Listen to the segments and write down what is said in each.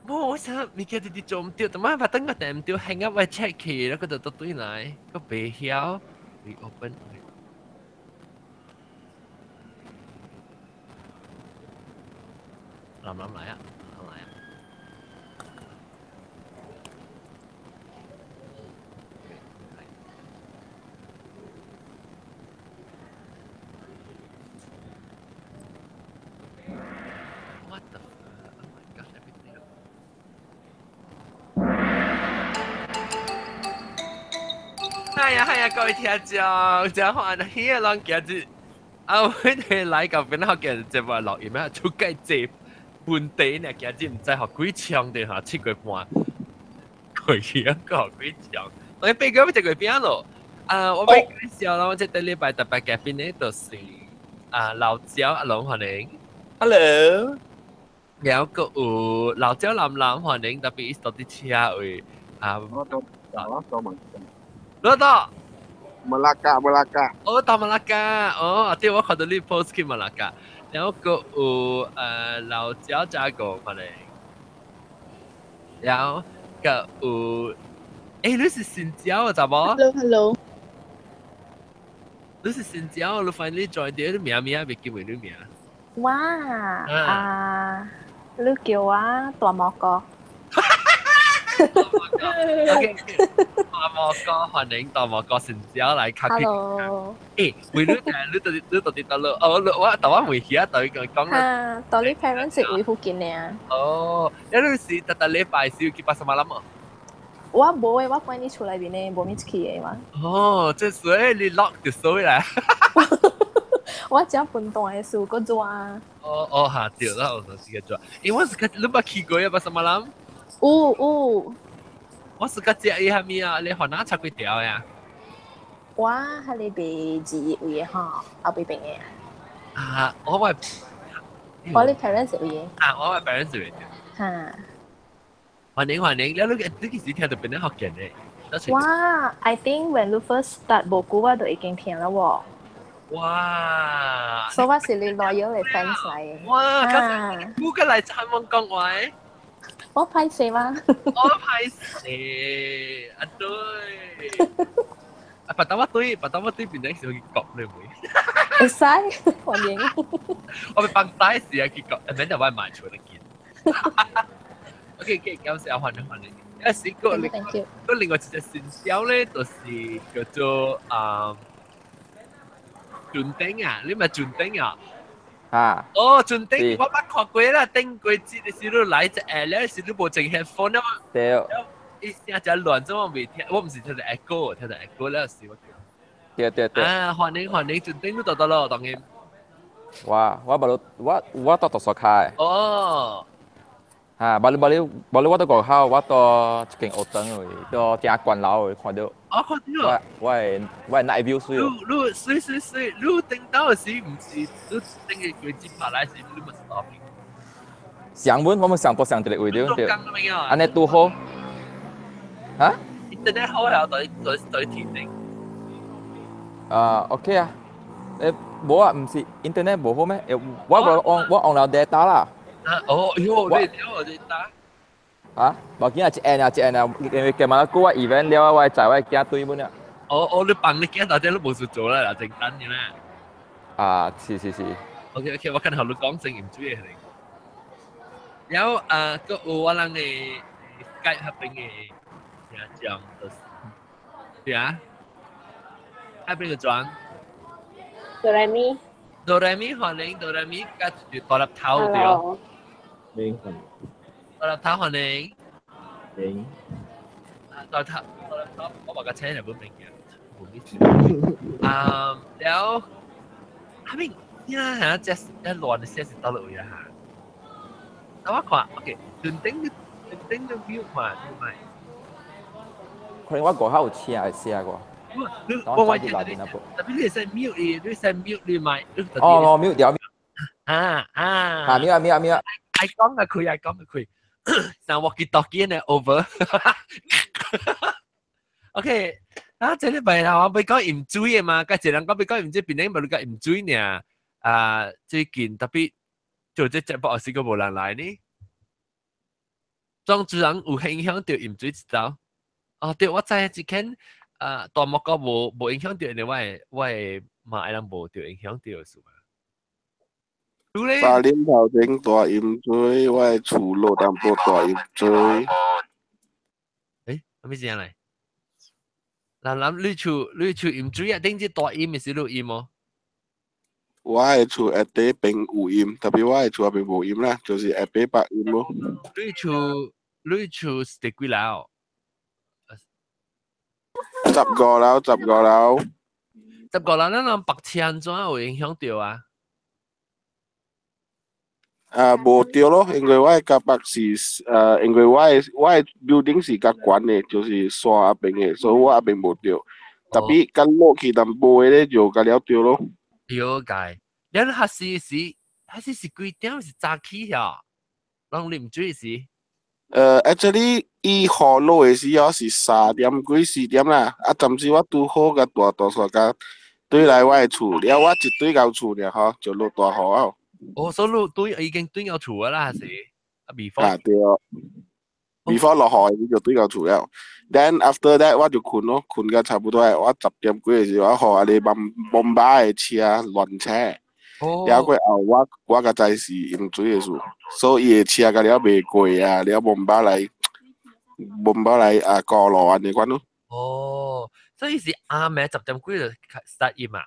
冇，我想物件直直做毋對，但係把等個訂毋對，hang up 我 check 去，然後就對來，個袂曉，reopen。諗諗來啊，諗來啊。What the fuck? Oh my gosh, everything. 係啊係啊，各位聽眾，真歡喜啊！攏今日啊，我哋來到邊學嘅節目錄音啊，出街這本地呢，今日毋知學幾長定嚇7月半，過去啊個學幾長，我八個月一個變咯。啊，我欲介紹啦，我這個禮拜特別嘉賓呢，就是啊老焦阿龍歡迎，Hello，然後閣有老焦男男歡迎，特別伊到佇車位啊，我到我到問。老豆，馬拉加，馬拉加。哦，到馬拉加，哦，對，我看到你 post 去馬拉加，然後閣有老焦加個可能，然後閣有，你是新椒啊，查某？Hello，Hello。你是新椒，你 finally join 啲，你名名未記為你名。哇，啊，你叫我大毛哥。 OK，大毛哥歡迎大毛哥新椒來卡 Hello。為你你到底你到底到咯？哦，我台灣未去啊，對佢講啦。啊，到你 parents 是位附近呢？哦，你是逐逐禮拜是去巴沙馬蘭嗎？我無誒，我關佇厝內面呢，無物出去的嘛。哦，這所以你 lock 就所以啦。我食笨蛋的事，閣做啊。哦哦，嚇對啦，我就是個做。因為我是個你捌去過啊巴沙馬蘭？有有。我是個食伊蝦米啊？你番仔插幾條呀？我係你賣二位的吼，後壁邊的。啊，我我我你 parents 位的。啊，我我 parents 位的。哈。歡迎歡迎，你你幾時聽到邊個福建的？哇，I think when you first start 無久我就已經聽了喎。哇！所以我是你 loyal 的 fans 來的。哇！咁個來參問講話。我歹勢嗎？我歹勢，啊對。啊，白頭我對，白頭我對變成是去國你會。會使，歡迎。我被放低時啊，去國，免就我買出來見。OK，OK，感謝歡迎歡迎。一時個另個另外一隻線銷咧，就是叫做啊，轉頂啊，你咪轉頂啊。啊！哦，轉頂我捌看過啦，頂過節的時你來一下咧，時你無穿 headphone 啊嘛。對。一聲真亂，怎我未聽？我毋是聽著 echo，聽著 echo 了時我。對對對。啊，歡迎歡迎，轉頂你到倒咯，當然。我我無我我到讀書卡的。哦。啊，無你無你無你，我到外口，我到一間學堂位，到正懸樓位看到。哦，看到。我我的我的 night view 水。你你水水水，你頂到的時毋是你頂個飛機拍來時，你嘛是倒邊？上本我們上多上一個位對對。按呢拄好。哈？Internet 好啊，對對對，天頂。啊，OK 啊。無啊，毋是 internet 無好咩？我無按我按了 data 啦。啊哦，喲，你了 data？啊，無緊啊，一按啊，一按啊，因為今晚久我 event 了，我載我囝對本啊。哦哦，你幫你囝到底你無事做啦，正單嘅咩？啊，是是是。 OK OK，我看好你講正唔注意嚟。然後啊，閣有我人的 Skype 那邊的聽眾就是，對啊，那邊個裝。哆來咪。哆來咪歡迎哆來咪，甲就大粒頭對。明。大粒頭歡迎。明。啊，大粒頭，大粒頭，我話個車係本明嘅，冇意思。啊，然後，阿明，呀嚇，這一亂的些是到落位啊嚇。那我看，OK，輪頂輪頂都 mute 嘛，你咪。可能我外口有車會聲過。我我特別你會使 mute 伊，你會使 mute 你咪。哦哦，mute 掉。啊啊。啊 mute 啊 mute 啊 mute 啊。愛講啊開，愛講啊開。像我記得見呢 over。OK，啊，這禮拜啦，我欲講飲水的嘛，佮一人講欲講飲水，變成無你講飲水爾。啊，最近特別做這節目時閣無人來呢。裝主人有影響到飲水一道。哦，對，我知一間啊，大木國無無影響到，因為我的嘛愛人無著影響到是嘛？你咧？沙林頭前大淹水，我的厝落淡薄大淹水。欸，啥物聲來？嗱嗱，你厝淹水啊？頂隻大淹的是你淹無？我的厝下底邊有淹，特別我的厝那邊無淹啦，就是下底北淹咯。你厝是佇幾樓？ 15樓，十五樓。十五樓，咱人白車按怎有影響到啊？啊，無對咯，因為我的甲北是，因為我的 building 是較懸的，就是山那邊的，所以我那邊無對。特別較落去淡薄的咧，就較了對咯。了解。你彼時是幾點？是早起遐？攏啉水時？ Actually，伊雨落的時候是3點幾4點啦。啊，暫時我拄好共大大煞共對來我的厝，了我一對到厝爾吼，就落大雨啊。哦，所以你對已經對到厝啦，是？啊，before 啊對哦，before 落雨就對到厝了。Then after that 我就睏咯，睏到差不多我10點幾的時候，我予阿個bomba bomba 的車亂車。了過後我較知是淹水的事，所以伊的車甲了袂過啊，了bomba 來bomba 來啊過路按呢款咯。哦，所以是暗暝10點幾就 start 淹啊？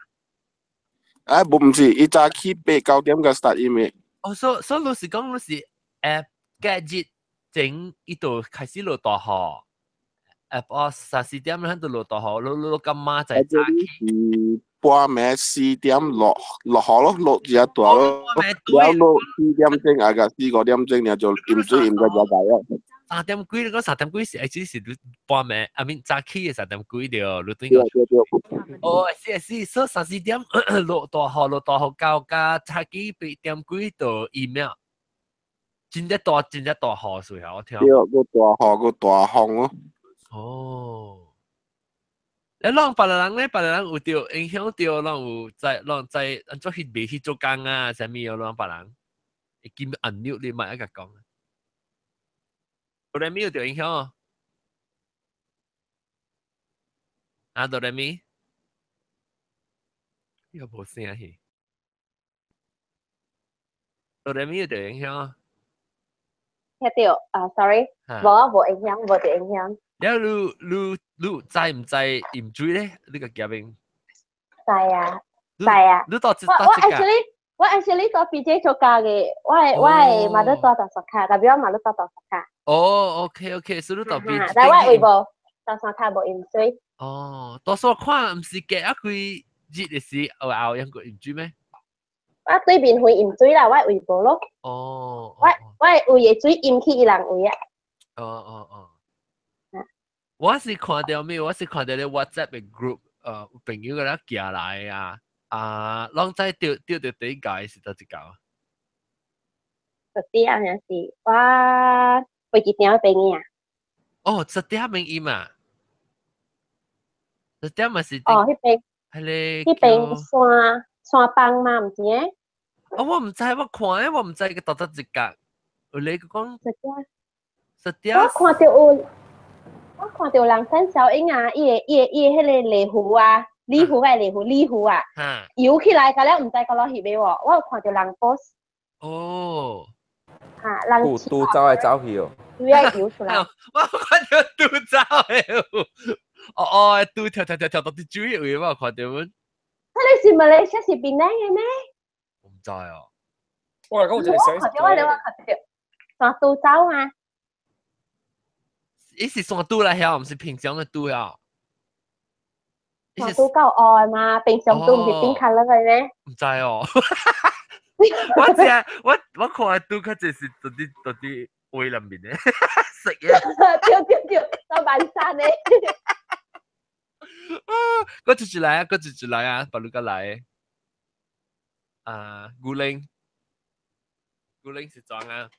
啊，無毋是，伊早起8、9點就 start 淹的。哦，所以老實講，你是隔日前伊就開始落大雨，哦3、4點咱就落大雨，落落落到明仔早起。是半暝4點落雨咯，落一大咯，了落4點鐘啊個4、5點鐘，爾就淹水淹到遮大啊。三點幾，你講三點幾是，只是半暝，啊面早起的三點幾對，你對對對對。哦，是是，所以3、4點落大雨，落大雨到加早起8點幾就淹了，真正大真正大雨水啊！我聽。對，閣大雨閣大風咯。哦。你攏別人咧，別人有著影響著，攏有在攏在按怎去袂去做工啊？啥物哦？攏別人會記按鈕，你莫愛共講。哆來咪有著影響哦。啊，哆來咪，又無聲去。哆來咪有著影響哦。聽著啊，sorry，無啊，無影響，無著影響。了，你知毋知淹水咧？你個夾邊？知啊，知啊。你到我 actually 我 actually 到 PJ 做工的，我的嘛咧住大沙卡，特別我嘛咧住大沙卡。哦，OK OK，所以你到 PJ。但我位無大沙卡無淹水。哦，多數看毋是隔啊幾日的時，後後應該淹水咩？我對面會淹水啦，我位無咯。哦。我位的水淹去伊人位啊。哦哦哦。我是看著咩？我是看著咧 WhatsApp 的 group，朋友佮咱寄來啊，啊，攏知著著第一個是佗一個？十點也是，我飛機場邊啊。哦，十點免伊嘛？十點嘛是？哦，彼邊。彼個。彼邊山山崩嘛，毋是欸？哦，我毋知，我看欸，我毋知佢佗佗一個。有你講。十點。十點。我看著有。我看著人生小英啊，伊的彼个禮服啊，禮服個禮服禮服啊，游起來，甲了毋知閣落翕的喎，我有看著人 post。哦。哈，人拄走來走去哦。對啊，游出來。我看著拄走的，哦哦，拄跳跳跳跳到佇水位，我有看著阮。彼個是馬來西亞是檳城的咩？我毋知哦。我來講，我我看著我咧，我看著山拄走啊。伊是山拄來遐，毋是平常的拄啊。山拄夠愛嘛，平常拄毋是變 colour 的咩？毋知哦。我知，我看拄較濟是佇位內面的食嘢。對對對，到晚上的。啊！閣一一來啊，閣一一來啊，別你閣來。啊，牛奶，牛奶是怎啊？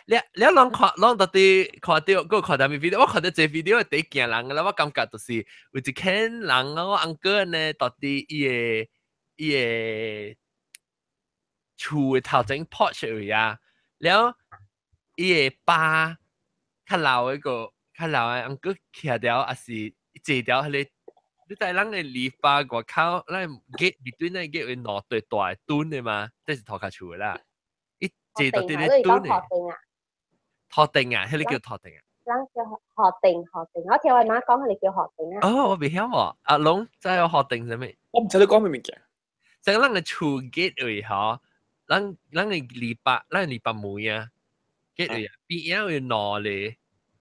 你攏看，攏到底看著，閣看著物 video，我看著這 video 第一驚人啦，我感覺就是有一間人啊，我翁哥呢，到底伊的厝的頭前 porch 位啊，了伊个爸較老一個較老的 uncle 徛掉，抑是坐掉彼個。你知咱的籬笆外口，咱 gate 面對那 gate 有兩對大的墩的嘛？這是塗跤厝的啦。伊坐到佇咧墩的。塗頂啊，彼個叫塗頂啊。咱叫河頂，河頂。我聽我媽講，彼個叫河頂啊。哦，我袂曉喎。阿龍知影河頂啥物？我毋知你講咩物件。就咱的厝 gate 位吼，咱的籬笆，咱籬笆門啊，gate 位啊，邊仔有兩個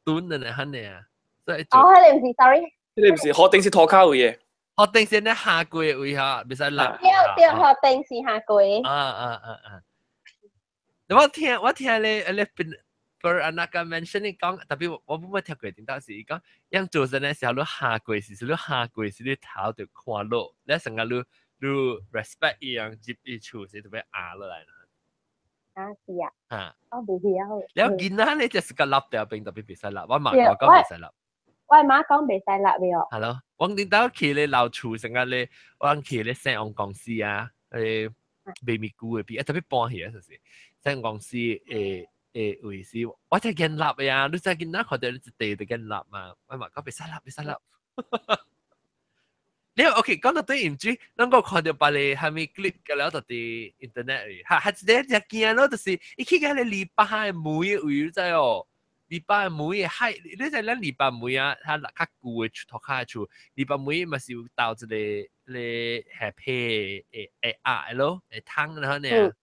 墩的呢，按呢啊。所以哦，彼個毋是，sorry。彼個毋是河頂是塗跤位的。河頂是咧下跪的位吼，袂使落。對對，河頂是下跪。啊啊啊啊！我聽咧咧邊。Peranakan mention 你講，特別我冇乜聽過，點當時伊講，樣做陣的時候，你下跪時，你下跪時，你頭就看落，你成個你 respect 伊樣入伊厝時，特別壓落來。啊是啊。嚇。我袂曉。了囡仔咧就是個立掉邊特別袂使立，我媽講講袂使立。我媽講袂使立的哦。係咯，我頂到去咧老厝成個咧，我去咧聖王公司啊，賣物菇的邊，啊特別搬去啊，就是聖王公司誒位是，我真見立呀！你真見那看到你一地就見立嘛，我嘛講袂使立，袂使立。你 OK 講到對唔住，咱個看到別個蝦米 clip 個了，就佇 internet 裡，哈，還一個只驚咯，就是伊去個籬笆的門的位，你知哦？籬笆的門的海，你知咱籬笆門啊，它較舊的厝，塗跤的厝，籬笆門嘛是有鬥一個咧下皮的的壓的咯，會通然後呢。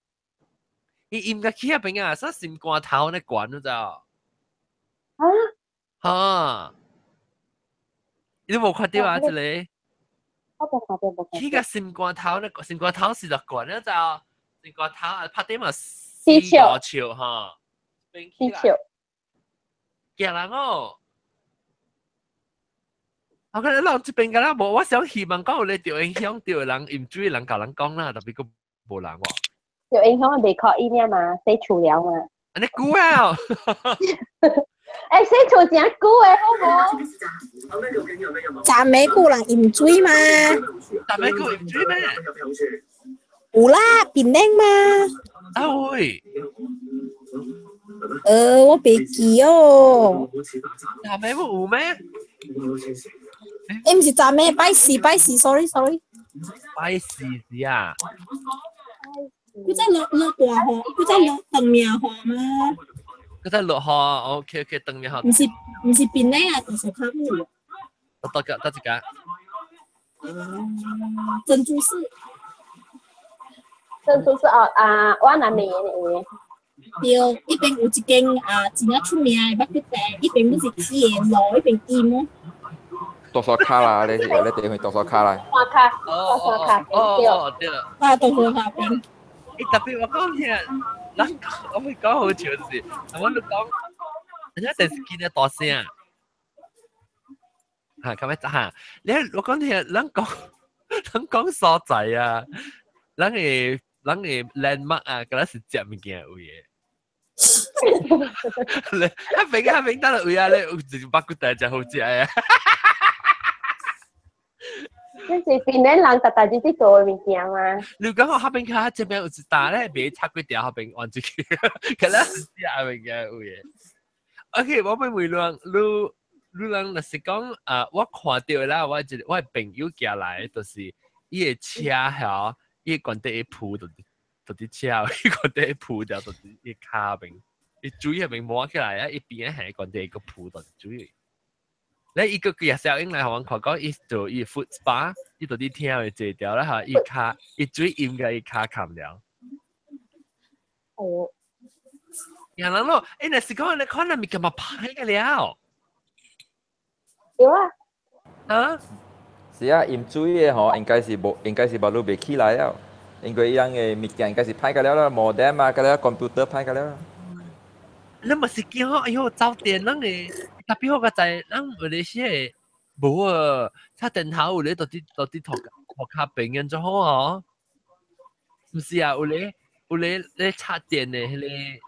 伊應該去遐邊啊，啥心肝頭咧懸，你知哦？啊？哈？你無看到啊？這個？我無看到，無看到。去個心肝頭咧，心肝頭是就懸，你知哦？心肝頭啊，拍點嘛四笑笑哈，四笑。驚人哦！我覺得人這邊敢若無，我想希望講有咧著影響著人飲水人共人講啦，特別閣無人喎。有影響袂靠伊爾嘛，洗厝了嘛。按呢久啊！欸，洗厝誠久的好無？昨暝有人飲水嘛？昨暝有飲水咩？有啦，檳榔嘛。啊喂！我袂記哦。昨暝有咩？欸，毋是昨暝，拜四拜四，sorry sorry。拜四是啊。佢在落落大雨，佢在落長命雨嘛？佢在落雨，OK OK，長命雨。毋是檳榔啊，就是較有。得個得一個。珍珠寺。珍珠寺哦啊，我南面的位。對，彼邊有一間啊，真正出名的肉骨茶，彼邊閣是鐵的路，彼邊金哦。多數卡啦，你是你地方多數卡啦。大卡，大卡，哦對了。啊，多數卡邊。欸，特別我講聽，咱我會講好笑是，我都講，人家電視機咧大聲，嚇，咁樣嚇，你我講聽，咱講所在啊，咱的 landmark 啊，敢若是食物件位的。你彼邊彼邊得位啊，你有一肉骨茶誠好食的。這是檳榔人逐逐日佇做的物件嘛？你講我彼邊較這邊有一搭咧，袂插幾條彼邊按出去，可能是食物件有的。OK，我欲問你，你人若是講啊，我看著啦，我一我朋友寄來，就是伊的車吼，伊懸佇伊鋪就佇車，伊懸佇伊鋪掉，就佇伊跤邊，伊水彼邊抹起來啊，伊邊仔係懸佇伊個鋪就水。咧伊個幾日小英來予阮看講，伊做伊 foot spa，伊就佇廳會坐掉啦嚇，伊跤伊水淹共伊跤崁了。哦。人咯，欸，若是講你看那物件嘛歹個了。對啊。啊？是啊，飲水的吼，應該是無，應該是 baru 袂起來了，因為伊人的物件應該是歹個了啦，modem 啊，個了 computer 歹個了。你嘛是驚哎喲，走電咱的，特別好個在咱馬來西亞無啊，插電頭有咧，到底塗跤邊樣就好哦。毋是啊，有咧插電的彼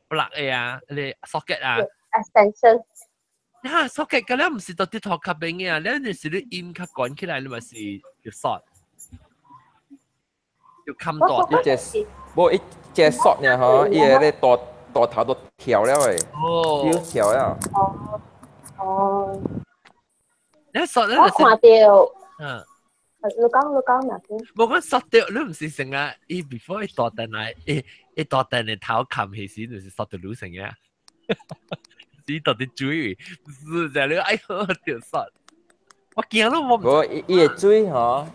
個 plug 的啊，彼個 socket 啊。 Extension。啊，socket 個了毋是到底塗跤邊的啊，你是你音較懸起來，你嘛是就 short，就冚大。伊隻無伊隻 short 爾吼，伊個咧大大頭都跳了誒，哦，跳了。哦哦，你索咧，我看到，嗯，你講你講哪先？無講索掉，你唔是成日伊 before 伊大電來，伊伊大電的頭冚起時，就是索掉你成日，是到底水，是就你哎呦掉索，我驚咯我。無伊伊的水吼，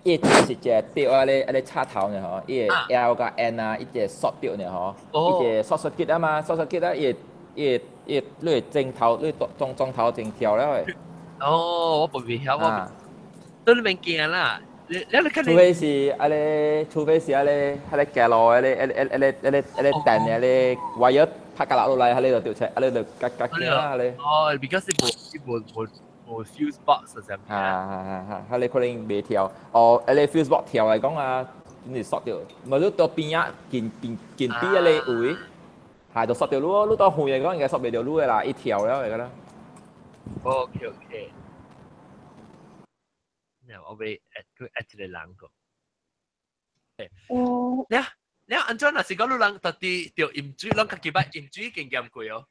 伊的水是一個掉啊咧啊咧插頭呢吼，伊的 L 佮 N 啊，伊一個索掉呢吼，伊一個索索結啊嘛，索索結啊，伊會伊會伊會你會正頭，你裝裝頭正跳了的。哦，我無曉，我都你免驚啦。你你看除非是啊咧，除非是啊咧，彼个街路，彼个彼个彼个彼個彼個電的彼個 wire 拍甲落落來，彼個就掉出，啊咧就較較驚啦，彼個。哦，because 伊無伊無無無 fuse box 啥物。哈哈哈哈，彼個可能袂跳，哦，彼個 fuse box 跳來講啊，真是索著。無你到邊仔近近近邊彼個位，係就索著你咯。你到遠來講應該索袂著你的啦，伊跳了會個啦。 OK OK。我俾 at 佢 at 一個人個。嗯。你你按怎若是講你人特地著飲水，攏家己捌飲水經驗過哦。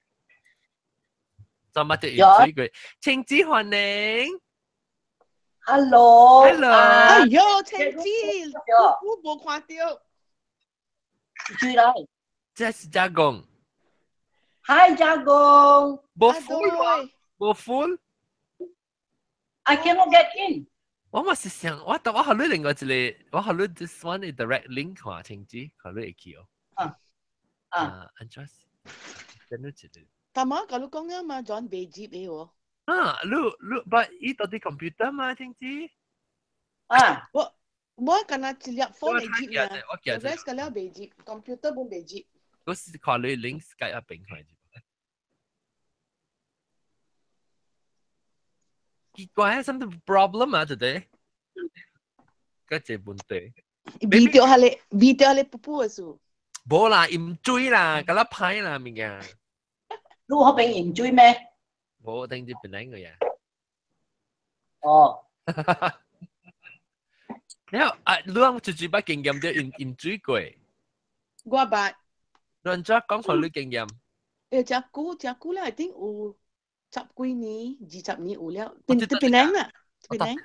怎捌著飲水過？青子歡迎。 Hello。 Hello。哎喲，青子，我無看著。水來。這是家公。 Hi，家公。無 full，無 full。 I cannot get in。我嘛是想，我但我予你另外一個，我予你 this one 的 direct link 看清子，看你會去哦。啊啊，按怎是？等你一個。但我佮你講啊嘛，John 袂接的喎。啊，你你 but 伊到底 computer 嘛，清子？啊，我我敢若一粒 phone 會接啊，我記 the rest 個了袂接，computer 本袂接。我是看你 link Skype 一邊看。奇怪，something problem 啊，today？個這問題。味著彼个，味著彼个噗噗的事。無啦，飲水啦，佮啦歹啦物件。你有彼邊飲水咩？無，等這邊來個呀。哦。然後啊，你講一捌經驗著飲飲水過？我捌。你按怎講看你經驗？欸，誠久誠久啦，一定有十幾年、20年有了。佇佇檳城啦，檳城。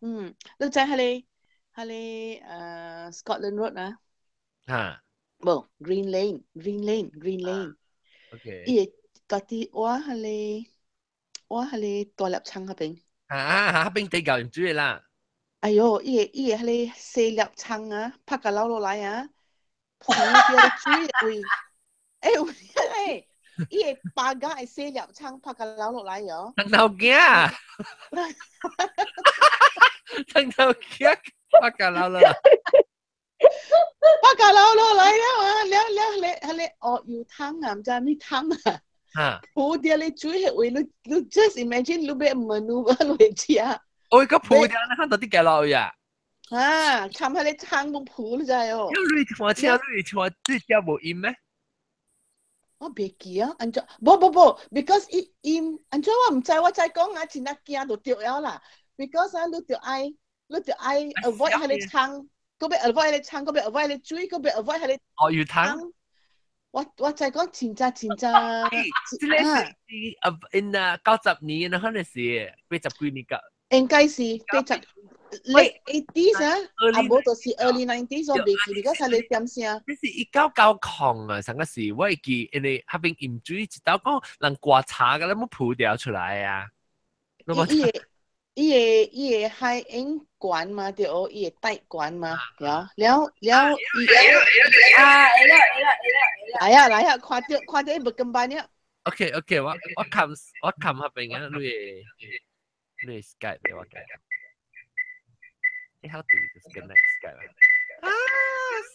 嗯，你知彼个彼个Scotland Road 啊？哈。無，Green Lane，Green Lane，Green Lane。 OK。伊會家己我彼个我彼个大粒倉彼邊。啊，彼邊地夠飲水啦。哎喲，伊个伊个彼个細粒倉啊，拍甲流落來啊，浮著水的位，欸有欸，伊個巴甲的細粒倉拍甲流落來喲。長頭鏡，長頭鏡拍甲流落來，拍甲流落來了啊！了了，彼個彼個哦油湯啊，毋知啥物湯啊。哈。浮著咧水彼位，你你 just imagine 你欲 maneuver 落去食。哦，個浮著，你看到底幾落去啊？啊，摻彼個倉攏浮你知哦。你看車，你看你遮無音咩？我袂記啊，按怎？無無無，because 伊伊按怎我毋知，我再講啊，真正驚就著了啦。because 啊，你著愛你著愛 avoid 彼個倉，閣欲 avoid 彼個倉，閣欲 avoid 彼個水，閣欲 avoid 彼個。哦，油湯。我我再講真正真正。這個是啊，in 啊90年，那可能是80幾年個。應該是八十 late eighties 啊，啊無就是 early nineties 我袂記，而家才嚟點聲。這是1990啊，上個是我會記，因為彼邊飲水一道講人刮茶個，你冇浮掉出來啊。伊個伊個伊個海應懸嘛，對哦，伊個帶懸嘛，了了了伊。啊，會了會了會了會了。來啊來啊，看著看著伊無跟班了。 OK OK，我我看我看彼邊啊，你你 Skype 俾我睇。How do you disconnect Skype? 啊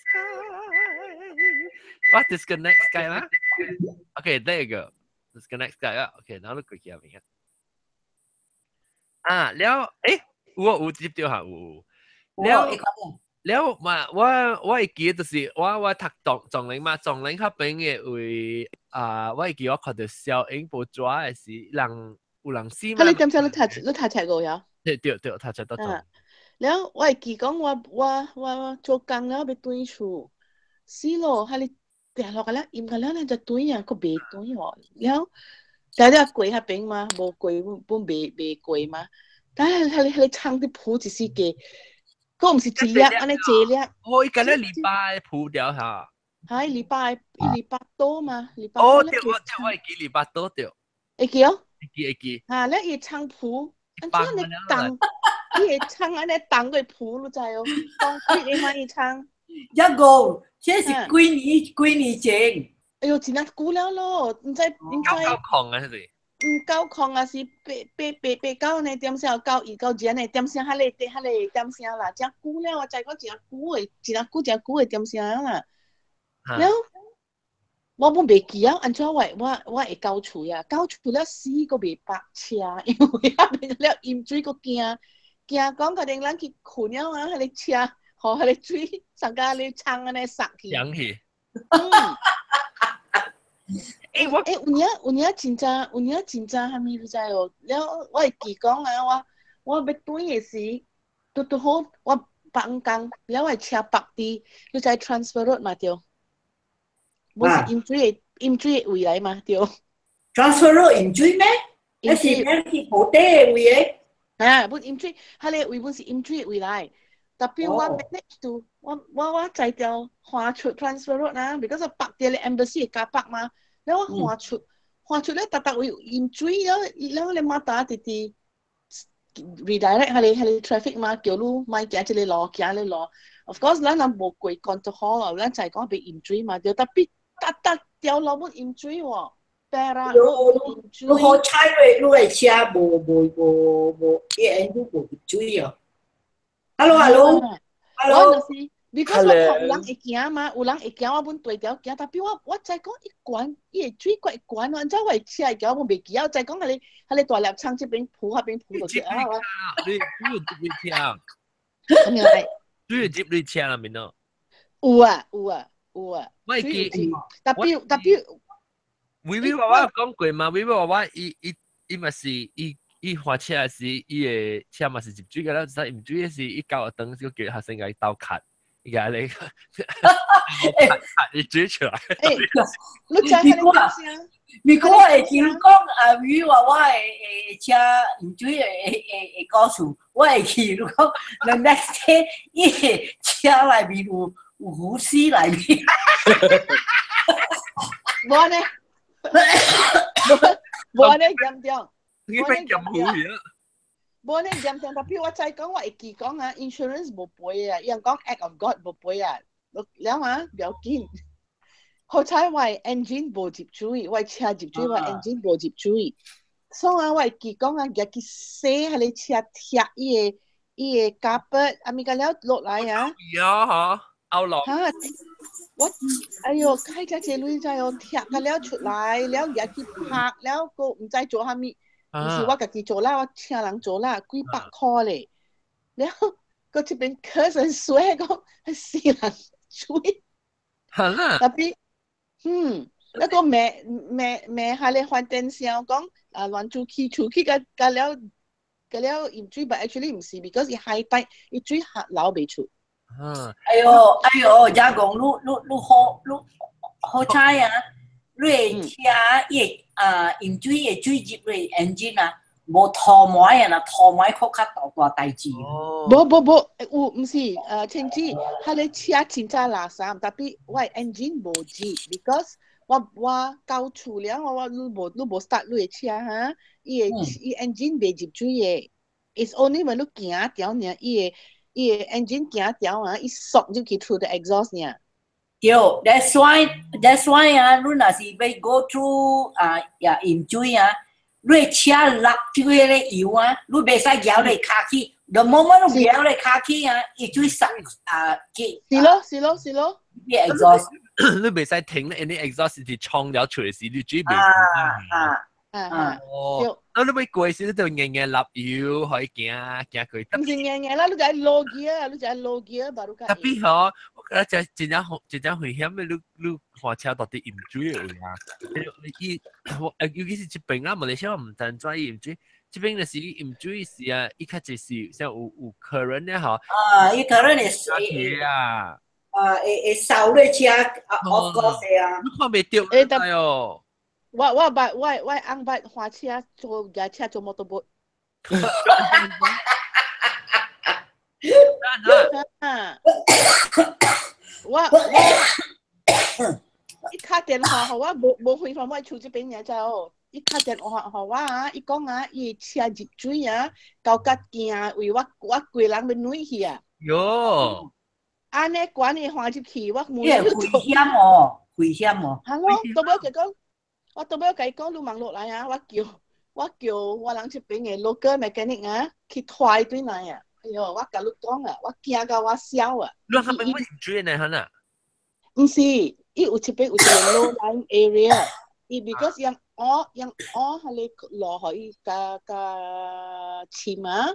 ，Skype. What disconnect Skype 啦？Okay, there you go. Disconnect Skype 啊。Okay，然後你過去彼邊啊。啊，了，誒，有有接著下有。了了嘛，我我會記得就是我我讀撞撞鈴嘛，撞鈴彼邊的位啊，我會記我看著小英報紙的時，人有人死嘛。你點聲你讀你讀冊過呀？對對對，讀冊到撞。了，我會記講我我我做工了欲轉厝，死咯！彼個定落個了，淹個了咧就對啊，個袂對哦，了，但係過彼邊嘛，無過本袂袂過嘛，但係彼個窗佇浮一絲個，閣毋是一粒，按呢一粒。哦，伊今日禮拜浮掉嚇。係禮拜一禮拜多嘛，禮拜。哦，對，我會記禮拜多對。會記哦。會記會記。啊，咧伊窗浮，按怎呢動？伊個窗按呢動過浮，你知哦？當幾個嘛伊窗？一個，這是幾年幾年前？哎喲，真正久了咯，毋知毋知。九空啊，是。毋九空啊，是八八八八九呢點聲，九二九二呢點聲，彼個彼個點聲啦，真久了，我知講真久的，真久真久的點聲啦。了，我本袂記啊，按怎我我會到厝呀？到厝了死閣袂泊車，因為遐變了淹水，閣驚驚講可能咱去睏了啊，彼個車，予彼個水上甲咧窗按呢捒去。揚去。嗯。欸，我欸有影有影真正有影真正啥物你知哦？了我會記講啊，我我欲轉的時，拄拄好我放工，了我的車泊佇，你知 transfer road 嘛對？我是飲水的飲水的位來嘛對？transfer road 飲水咩？那是咱去土地的位的。啊，本飲水，彼個位本是飲水的位來。特別我 manage to，我我我才條橫出 transfer road 啊，because 我泊佇咧 embassy 的加北嘛，了我橫出橫出咧，逐逐位飲水了，了咧馬達直直 redirect 彼個彼個 traffic 嘛，叫你莫行這個路，行這個路。Of course，咱若無過關就好啦，咱才講袂飲水嘛，對。特別逐逐條路本飲水喎，白啦，飲水。你好彩你你的車無無無無，伊緣故無入水哦。Hello，hello，hello。我就是，because 我看有人會行嘛，有人會行，我本對條行，特別我我知講伊懸，伊的水閣會懸，按怎我的車會行，我袂記啊。我知講彼個彼個大粒窗這邊浮，彼邊浮就對啊。你你有接你車？啥物來？你有接你車啦，面喏。有啊有啊有啊。我會記，特別特別。微微娃娃有講過嘛？微微娃娃伊伊伊嘛是伊。伊換車時，伊的車嘛是入水個了，只入水時，伊到學堂就叫學生共伊鬥卡，伊共你卡伊水出來。欸，你知彼個聲？如果會記講啊，魚娃娃的的車入水的的的故事，我會記。如果 the next day，伊的車內面有有胡絲內面。無呢？無呢嚴重。你變鹹魚啊！無呢嚴重，特別我知講，我會記講啊，insurance 無賠啊，伊人講 act of God 無賠啊，了啊，不要緊。好彩我 engine 無入水，我車入水，我 engine 無入水。所以啊，我會記講啊，入去洗彼個車貼伊個伊個 carpet，啊物個了落來啊。呀哈，後落。哈，我哎喲，開遮濟鐳知哦，貼個了出來，了入去拍，了閣毋知做啥物。毋是我家己做啦，我請人做啦，幾百箍咧。了，閣這邊咳成水講死人水。係啦。特別，嗯，那個罵罵罵下咧發電聲講啊，亂出去出去甲甲了甲了飲水，but actually 毋是，because 伊 high tide，伊水下流袂出。嗯。哎喲哎喲，遮講你你你好你好彩啊！你的車伊啊飲水的水入去 engine 啊，無塗膜啊啦，塗膜閣較大大代誌。無無無，有毋是千子，彼個車真正垃圾，特別我的 engine 無熱，because 我我到厝了，我我你無你無 start 你的車哈，伊的伊 engine 袂入水的，it's only when 你行條爾，伊的伊的 engine 行條啊，伊縮入去 through the exhaust 爾。對，that's why that's why 啊，你若是欲 go through 啊呀飲水啊，你車落這個油啊，你袂使搖咧跤去，the moment 你搖咧跤去啊，伊水塞啊去。是咯是咯是咯。你 exhaust，你袂使停咧，你 exhaust 是衝了出來時，你水袂。啊啊啊！哦，啊你欲過時，你就硬硬落油，可以行行過。毋是硬硬啦，你就愛 low gear，你就愛 low gear，巴魯特別嗬，我覺得真真正真正危險的，你你換車到底飲水的位啊？伊我尤其是這邊啊，馬來西亞毋知怎飲水，這邊就是飲水時啊，伊較濟是像有有 current 咧嗬。啊，伊 current 會水啊。啊，會會掃咧車啊，of course 啊。你看袂著。欸，哎喲。我捌我我翁捌駛車做駕車做摩托車。啊！我伊敲電話予我，無無回翻我厝這邊爾知哦。伊敲電話予我啊，伊講啊，伊車入水啊，到甲驚為我我規人欲溺去啊。喲！按呢管伊駛入去，我問伊會危險哦，危險哦。係咯，到尾就講，我到尾共伊講，你望落來啊，我叫我叫我人這邊的 local mechanic 啊，去拖伊轉來啊。哎喲，我共你講啊，我驚到我痟啊！你係咪乜水呢？係啊？毋是，伊有一邊有一個 low lying area，伊 because 用烏用烏彼个路予伊較較深啊。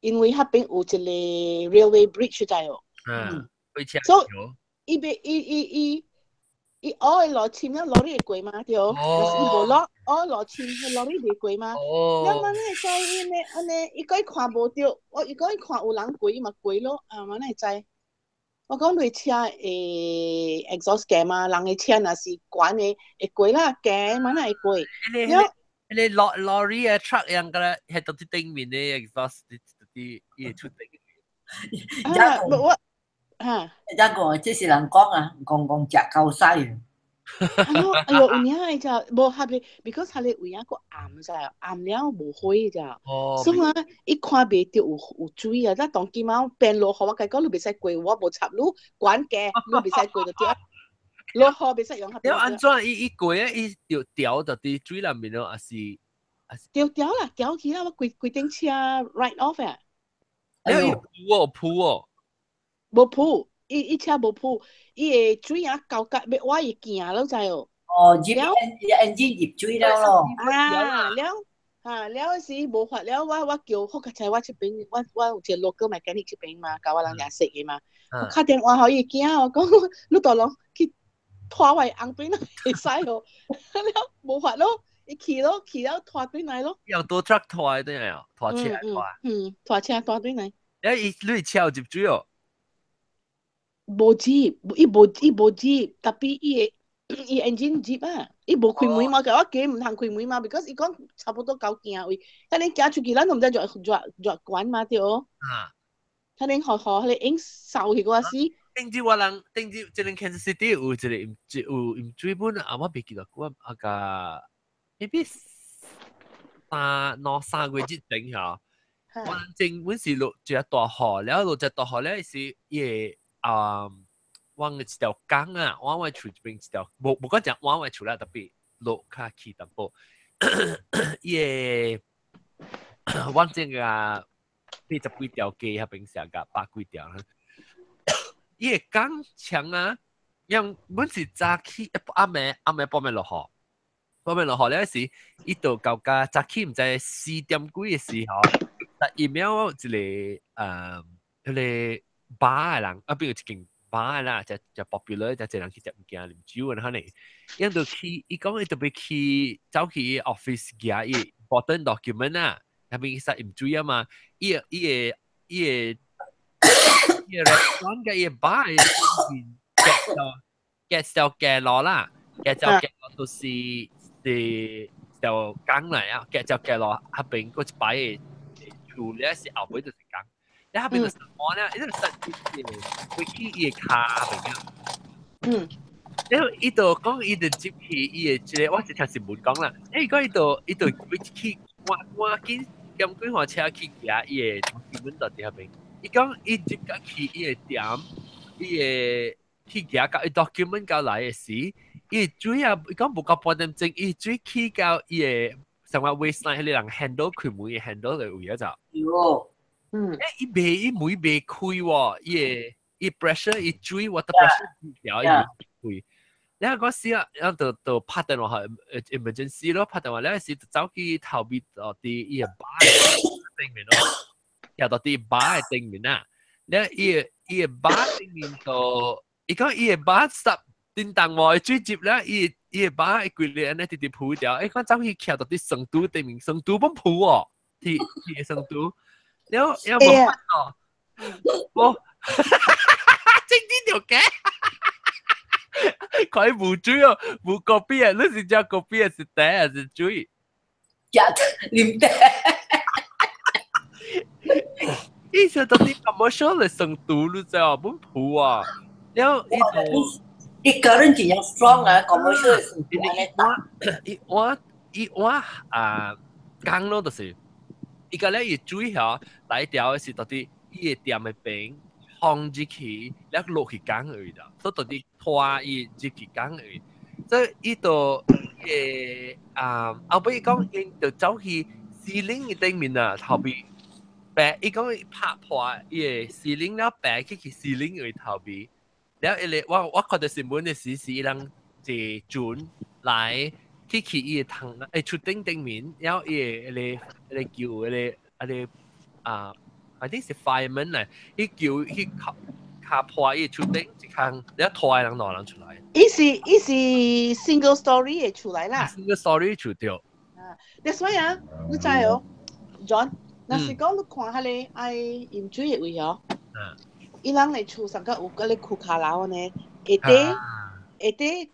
因為彼邊有一個 railway bridge 在哦。所以伊欲伊伊伊伊烏的路深了，lorry 會過嘛對？若是伊無落烏路深，lorry 袂過嘛。了嘛，你會知伊呢按呢？伊講伊看無著，我伊講伊看有人過，伊嘛過咯。啊，嘛哪會知？我講你車會 exhaust 低嘛，人的車若是懸的會過啦，低嘛哪會過？了，你 lorry 啊 truck 樣個咧，係到啲頂面的 exhaust 啲啲伊會出頂。啊，我嚇，一個這是人講啊，講講食夠屎。哎喲，哎喲，有影的咋？無合咧，because 彼个位啊，閣暗咋，暗了無火咋。所以啊，伊看袂著有有水啊。咱當今仔變落雨，我共伊講你袂使過，我無插你，懸低，你袂使過就對。落雨袂使用。了按怎伊伊過啊？伊就掉到佇水內面咯，抑是抑是？掉掉啦，掉去啦，我規規頂車 write off 啊。了伊浮哦浮哦。無浮，伊伊車無浮，伊的水啊厚甲欲倚伊鏡了知哦。哦，入 engine 入水了咯。啊，了，啊了時無法了，我我叫好佳哉，我這邊我我有一個 local mechanic 這邊嘛，共我人也識的嘛。我敲電話予伊驚，我講你大龍去拖我翁轉來會使哦，了無法咯，伊去咯，去了拖轉來咯。用多 truck 拖轉來哦，拖車拖。嗯，拖車拖轉來。欸，伊你車有入水哦？無入，伊無伊無入，tapi 伊的伊 engine 入啊，伊無開門嘛，我加毋通開門嘛，because 伊講差不多到鏡位，等你行出去，咱都毋知熱熱熱懸嘛對。啊。等你予予彼個影掃去嗰時。頂次我人頂次這個 Kansas City 有一個飲有飲水本啊，我袂記得我啊個 maybe 三兩三個月之前嚇，我人正本是落一個大雨，了落一大雨了是伊會啊，往一條江啊，往我厝這邊一條，無無講講往我厝啦，特別落較去淡薄，伊會往這個八十幾條街彼邊寫個百幾條。伊個江牆啊，因本是早起暗暝暗暝半暝落雨，半暝落雨了時，伊就到甲早起毋知四點幾的時候，但一秒一個彼个 bar 的人，啊，比如一間 bar 啦，就就 popular，就濟人去食物件啉酒啊，可能，伊就去，伊講伊特別去走去 office 寄伊 important document 啊，彼邊使飲水啊嘛，伊個伊個伊個。伊個 restaurant 佮伊個 bar 的面夾到夾到街路啦，夾到街路就是是條江來啊，夾到街路彼邊閣一擺的厝咧是後尾就是江，你彼邊就是什麼咧？伊就實會去伊个跤邊啊。然後伊就講伊就入去伊个這個，我是聽新聞講啦。伊講伊就伊就去我我緊點幾號車去行伊个新聞就佇彼邊。伊講伊入甲去伊个店，伊个去行到伊 document 交來的時，伊水啊，伊講無夠半點鐘，伊水起到伊个什麼 waistline 彼個人 handle 開門的 handle 的位啊就。喲。欸，伊袂伊門袂開喎，伊个伊 pressure 伊水 water pressure 調伊袂開。然後嗰時啊，然後就就拍電話 emergency 咯，拍電話了時就走去頭尾到佇伊个 bar 頂面咯。徛到佇 bar 的頂面啊，了伊个伊個 bar 頂面就，伊講伊個 bar stop 叮當喎，水接了伊伊個 bar 規個按呢直直浮掉，伊講走去徛到佇床拄頂面，床拄攏浮哦，佇佇個床拄，了了無法哦，無。呢條嘅。佢無水哦，無咖啡啊！你是食咖啡還是茶還是水？食啉茶。以前到底 commercial 的程度，你知哦？本鋪啊，了伊就伊個人真正 strong 啊，commercial 的程度。一碗一碗啊，講咯就是，伊個咧伊水吼來調的是到底伊個店的邊放入去，了落去講而已啦，所以到底拖伊入去講而已。所以伊就啊，後尾伊講伊就走去 ceiling 的頂面啊，後邊。白，伊講伊拍破伊個 ceiling 了，白去 ceiling 位頭尾，了伊個我看到新聞的時是伊人坐船來去伊個窗出頂頂面，了伊個迄個叫迄個啊，I think 是 fireman 嚟，伊叫去卡卡破伊個出頂一空，了拖人兩人出來。伊是 single story 的出來啦。 single story 出掉。啊，that's why 啊，你知哦，John。若是講你看彼個愛飲水的位哦，伊人的厝上個有嗰個庫卡樓呢，下底下底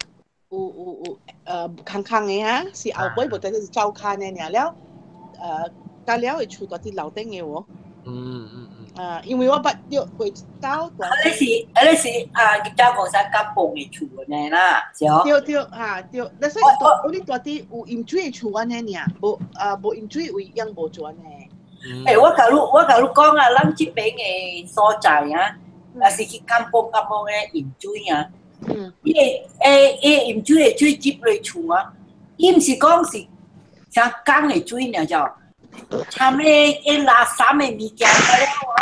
有空空的哈，是後尾無得是灶間的爾了，甲了的厝住佇樓頂的喎。啊，因為我捌著過一道大。啊，你是啊，叫講啥甲蹦的厝呢啦，是哦。對對哈對，但是我你住佇有飲水的厝按呢爾，無啊無飲水位樣無做按呢。欸，我共你講啊，咱這邊的所在啊，若是去 kampung kampung 的飲水啊，伊個欸飲水的水接落厝啊，伊毋是講是像工的水爾就，摻咧迄垃圾的物件了啊，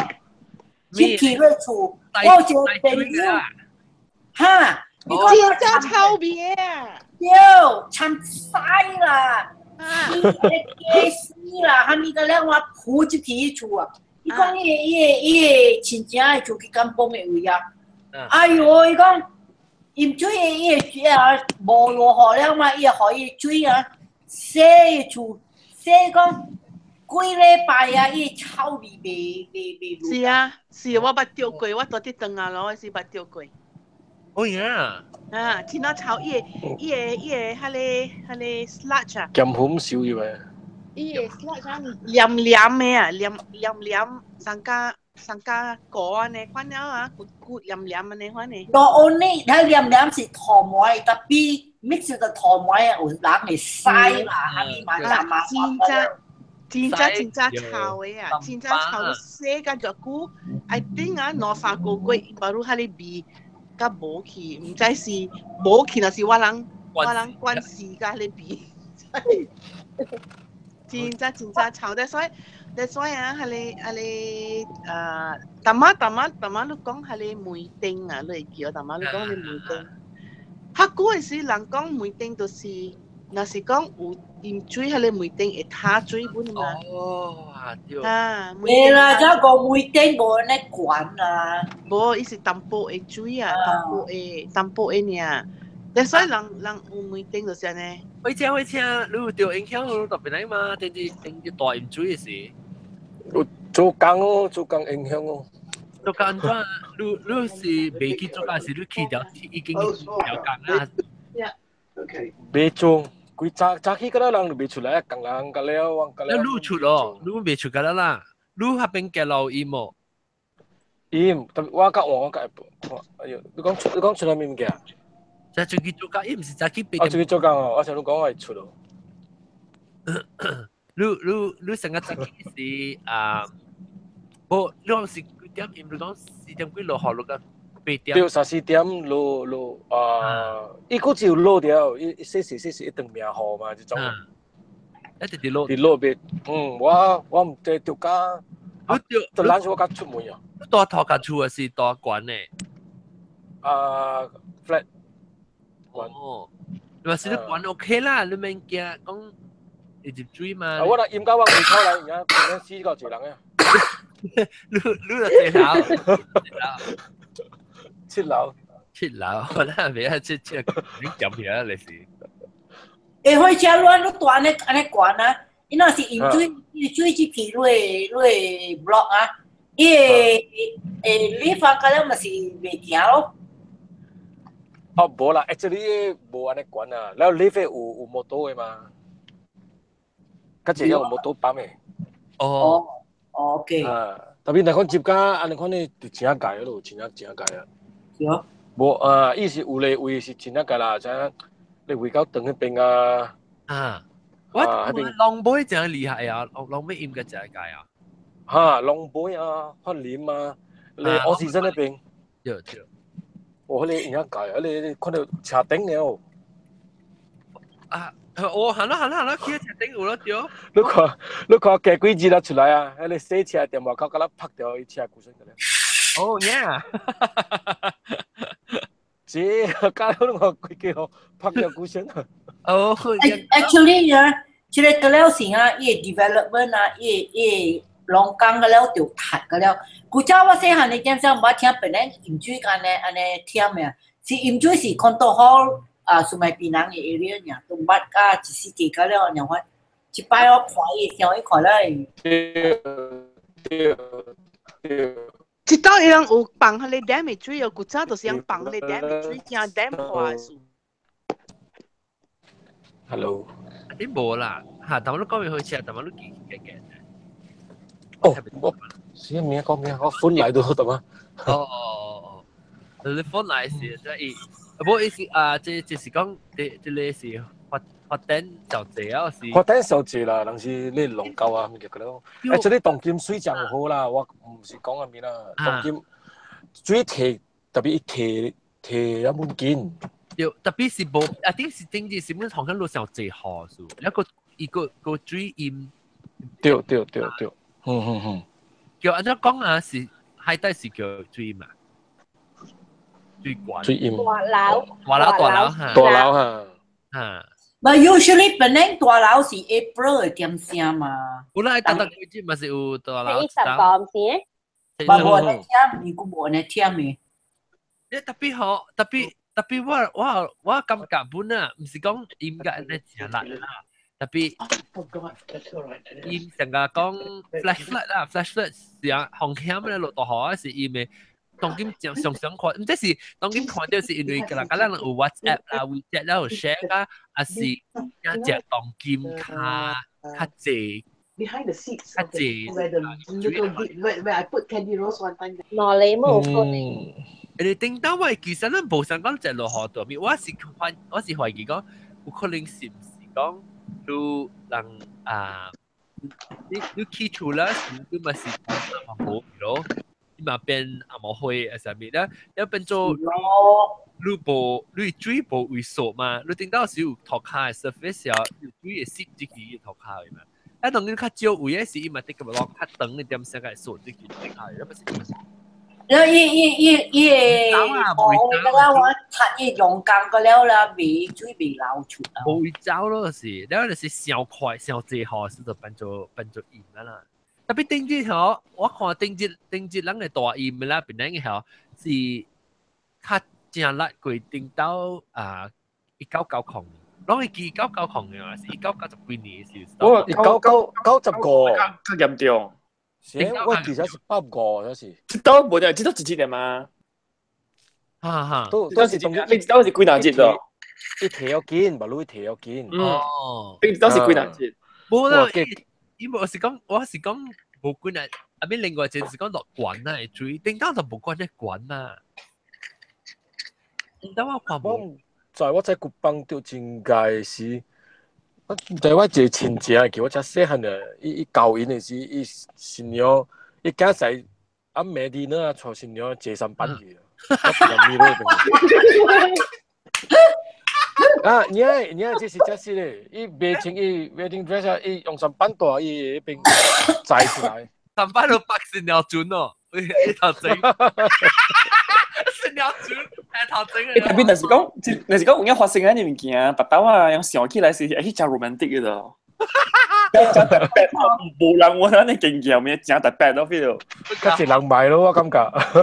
入去落厝，我有一個朋友，哈，你講真臭味啊！對，摻屎啦！伊個家私啦，啥物個了我扶入去伊厝啊！伊講伊個親戚的厝去 kampung 的位啊！哎喲，伊講飲水的伊個水啊，無落雨了嘛，伊會予伊水啊，洗伊厝，洗講幾禮拜啊，伊臭味袂落。是啊，是我捌著過，我住佇長仔路的時捌著過。哦呀！啊，真啊臭！伊個彼個 sludge 啊，鹹粉燒入來。伊個 sludge 啊，黏黏的啊，黏黏黏，上加上加糊按呢款了啊，骨骨黏黏按呢款的。 Not only 它黏黏是塗膜，tapi mix 個塗膜有人會屎啦，啥物嘛雜嘛。真正真正真正臭的啊！真正臭，洗甲偌久，I think 啊兩三個月，baru 彼个味。甲無去，毋知是無去，若是我人關事甲彼個味，真正真正臭。That's why 啊，彼個啊，淡仔淡仔淡仔，你講彼個煤燈啊，你會記淡仔你講彼個煤燈，較久的時人講煤燈就是，若是講有飲水，彼個煤燈會塌水本嘛。哦，啊對。啊，袂啦，這個煤燈無按呢懸啊。無，伊是淡薄的水啊，淡薄的淡薄的爾。所以人有煤燈就是按呢。火車火車，你有著影響特別來嘛？頂啲頂啲大飲水的時。有做工哦，做工影響哦。做工怎？你是未去做工，是你去掉已經去掉工啊？未做。規早早起個人就未出來，工人個了，我個了。你出咯，你未出個啦，你那邊嘅路伊無？伊，特別我較晚我較會，哎呦，你講出來咩物件？就出去做工，伊毋是早起八點。我出去做工哦，我想你講我會出咯。你成個早起是啊？無，你講是幾點？你講4點幾落雨落到8點。對，三四點落落啊！伊閣只有落掉，伊細細細細一頓命雨嘛，這種。一直佇落。佇落袂，嗯，我毋知著甲，你著，就咱是我較出門啊。住頭家厝還是住懸的？啊，flat。哦，你話是你懸 OK 啦，你免驚講會入水嘛。啊，我若淹到我門口來，而家可能死到一個人啊。你你就坐樓， 7樓， 7樓，我那袂啊，七七，你講起來嚟是。欸，火車亂你住按呢按呢懸啊？伊若是飲水，水入去你的 block 啊，伊會你發覺了咪是袂行咯。哦，無啦，actually 無按呢管啊，了 lift 有摩托的嘛，較濟有摩托泵的。哦，OK。啊，特別若講接甲按呢款呢，就真濟咯，真正真濟啊。是哦。無啊，伊是有咧位是真正濟啦，像你位到長彼邊啊。啊，我浪尾真厲害啊，浪尾應該真濟啊。哈，浪尾啊，翰林啊，你奧士森那邊。對對。哦，彼個應該啊，你看到車頂了。啊，哦，行啦行啦行啦，去車頂有咯對。你看，你看過幾日出來啊？彼個洗車店外口，敢若拍著伊車舊身個咧。哦，yeah！這敢若你看規個拍著舊身。哦，actually 啊，這個了是啊，伊個 development 啊，伊龍崗個了就塌個了。古早我細漢的點時，捌聽別人飲水間呢，按呢忝的，是飲水是看到好啊，蘇麥檳榔的 area 爾，都捌甲一四季個了，然後一擺我看伊，想伊看了。對對對。一道伊人有放彼個 dam 的水哦，古早就是用放彼個 dam 的水，驚 dam 破的事。 Hello。你無啦，嚇！但我都講未去食，但我都記記記。哦，我啥名講名，我款來都得嘛。哦哦哦，你款來是即係，無意思啊！這就是講，這個是發展就濟啊，是。發展就濟啦，人是你龍溝啊，物件個咯。欸，這個當今水真好啦，我毋是講啥物啦，當今水提特別伊提提啊滿緊。對，特別是無啊，頂是頂日是阮紅香路上濟雨數，一個伊個個水淹。對對對對。嗯嗯嗯，叫按怎講啊？是海帶是叫水嘛？水管。水淹。大樓。大樓大樓哈。大樓哈。哈。 But usually 本來大樓是 April 的點聲嘛。有啦，逐逐季節嘛是有大樓。一十個毋是？嘛無按呢忝，伊閣無按呢忝的。你特別好，特別特別我感覺本啊，毋是講應該按呢誠力啦。特別，伊成日講 flash flood 啦，flash flood 是啊，風險咧落大雨是因為當今上上看，毋這是當今看到是因為個啦，咱有 WhatsApp 啦、WeChat 啦有 share 啊，還是一隻當今較較濟。 Behind the seats, 較濟。 where the little bit where I put Candy Rose one time. 哪裡冇可能？誒，頂當我其實咱無想講隻落雨大面，我是懷疑講有可能是毋是講。你人啊，你起厝啦，你嘛是嘛無咯，你嘛變阿毛灰啊啥物啦，你變做你無你水無萎縮嘛，你頂到時有塗跤的 surface 啊，水會滲入去塗跤的嘛。啊，當然較少有的是伊嘛得個落較長一點先個縮入去塗跤，那不是。了伊伊伊伊個，我了我拆伊龍崗個了啦，未水未流出啊。無會走咯是，了就是傷快傷濟雨時就變做淹啦。特別頂日吼，我看頂日頂日人的大淹啦，變咱個吼是較正力過頂到啊1990年，攏會記1990年啊，是1990幾年時。我1995個，較嚴重。是，我其實是85，那是。這都無得，這都一日的嘛。哈哈，都是你知道是幾若日咯？伊提要緊，無你提要緊。哦，你知道是幾若日？無啦，伊無是講，我是講無幾若，啊邊另外一個是講落懸啊，水頂當就無關咧懸啊。頂當我看無。在我在古邦著真該是。我在我一個親戚叫我遮細漢的，伊交因的時，伊新娘，伊囝婿暗暝日呢啊，帶新娘坐三班去，我唔知啊，你啊，你啊，這是這是咧，伊袂穿伊 wedding dress 啊，伊用三板帶伊彼邊載出來。三板都白新娘船哦，伊頭整。新娘船，頭整。欸，特別若是講，若是講有影發生按呢物件，腹肚啊，樣想起來是會真 romantic 的咯。真特別，無人有按呢經驗，咩真特別咯，feel。較濟人買咯，我感覺。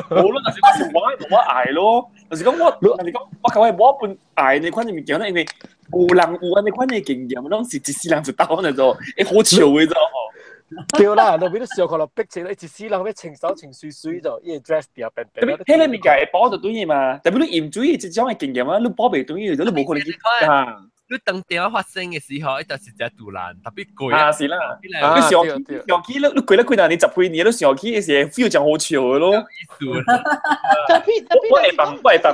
無咯，若是我是我愛咯，就是講我，若是講我感覺我本愛呢款的物件，因為無人有按呢款的經驗，攏是一世人一道那種，會好笑的，知道無？對啦，路邊都笑看落逼車，一世人欲穿手穿水水就，伊個 dress 掉變變。彼個物件會保就對伊嘛，特別你飲水這種的經驗啊，你保袂對伊，你無可能去啊。你當電話發生的時候，伊就是只突然特別貴啊！是啦，你上上起你你過了幾若年十幾年，你上起的時候 feel 真好笑的咯。特別特別，我會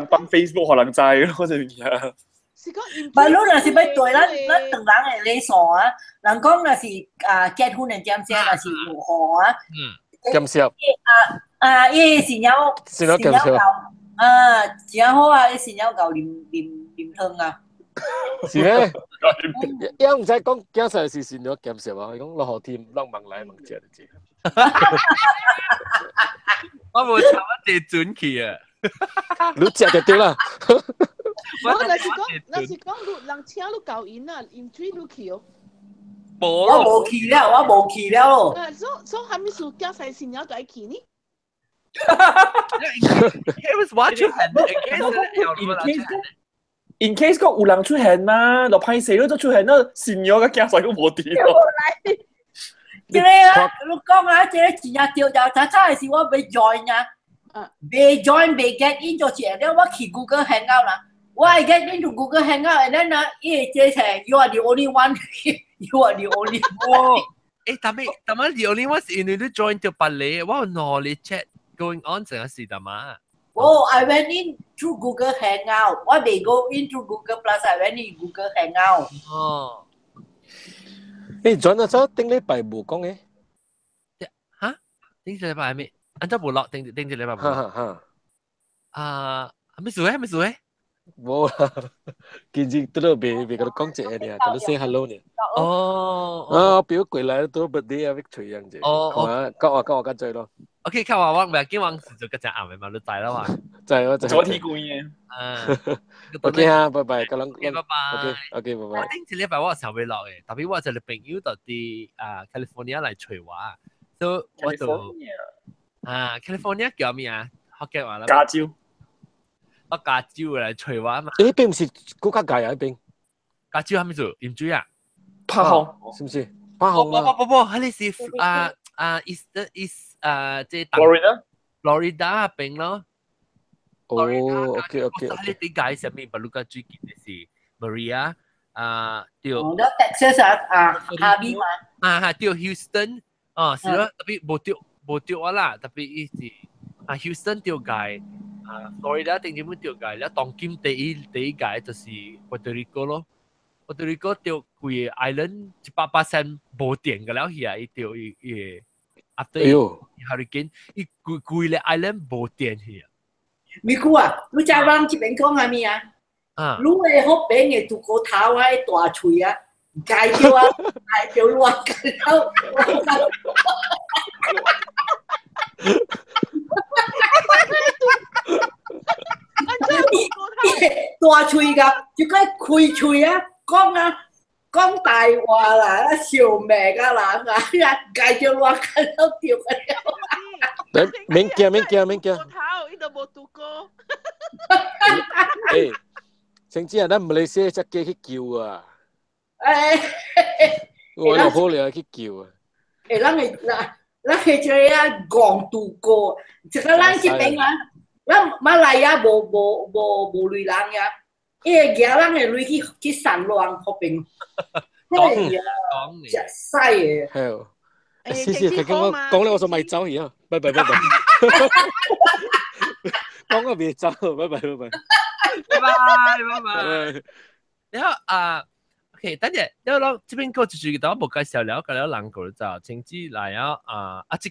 放 Facebook 予人知咯，這物件。是講唔係，你若是欲對咱咱唐人的禮數啊，人講若是啊結婚的點聲，若是有雨啊，感謝。啊啊，伊新娘新娘感謝啊，真好啊！伊新娘𠢕啉啉啉湯啊。是咩？伊毋知講驚啥是新娘感謝啊？伊講落雨天，咱問來問去就知。我無插一隻準去啊！你食就對啦。我若是講，若是講，你人請你𠢕𪜶啊，飲水你去哦。無，我無去了，我無去了咯。啊，所所以啥物事驚使新娘就愛去呢？ It was what you had In case 講有人出現嘛，就歹勢你都出現啦，新娘佮驚使閣無佇咯。這個啊，你講啊，這個真正對，就早早的時我欲 join 啊，未 join 未 get in 就是了，我去 Google Hangout 啦，我 get into Google Hangout，and then 啊，伊會這個 you are the only one，you are the only one。誒，但係但係 the only one 是因為你 join 到別個，我有兩個 chat going on 成時的嘛。 Oh, I went in through Google Hangout. 我未 go into Google Plus, I went in Google Hangout. 哦。誒，轉啊，走頂禮拜無講嘅。嚇？頂禮拜係咩？按照無落，頂頂一禮拜無落。哈啊，係咩事咧？係咩事咧？無啦，今日拄著未未共你講一下爾，共你 say hello 爾。哦。啊，表過來拄 birthday 啊，欲揣樣者。哦哦。講話講話較濟咯。 OK，較話我袂緊，我是做個只暗的嘛，你知啦嘛。知我知。昨天過嘅。嗯。 OK 啊，拜拜，個人。 OK，拜拜。 OK，拜拜。我頂一禮拜我想欲落的，特別我一個朋友就佇啊 California 來揣我，所以我就啊 California 叫咩啊？福建話啦。加州。我加州來揣我嘛。誒，邊毋是閣較界啊？彼邊。加州啥物事？飲水啊？拍風。是毋是？拍風啊！不不不，彼個是啊啊 East East 啊，這 Florida Florida 邊咯。哦，OK OK。你點解上面不如個最近的是 Maria 啊，對。哦，那 Texas 啊啊，哈比嘛。啊哈，對 Houston，哦，是咯，特別無對無對我啦，特別伊是啊 Houston 對界，啊 Florida 頂點對界，了當今第一第一屆就是 Puerto Rico 咯。Puerto Rico 對規個 island 100% 無電個了去啊，伊對伊伊個 after hurricane，伊規規個 island 無電去啊。美姑啊，你知人這邊講啥物啊？啊！你的好邊的拄個頭啊，大喙啊，戒掉啊，戒掉亂戒到。大喙噶，就個開喙啊，講啊，講大話啦，笑命啊人啊，戒掉亂戒到掉個了。免驚免驚免驚。頭，伊都無拄過。誒，甚至啊，咱馬來西亞才過去救啊！誒，我就好了去救啊！誒，咱會咱咱係這個啊，戇拄過，這個咱這邊啊，咱馬來亞無無無無類人呀，伊會舉咱的鐳去去散亂嗰邊。講講食屎的。係。是是，佢講我講咧，我想咪走去啊！拜拜拜拜。講我袂走，拜拜拜拜。拜拜拜拜。然後啊，OK，等陣，然後這邊個就是我無介紹了，個了人個就請子來啊啊啊！這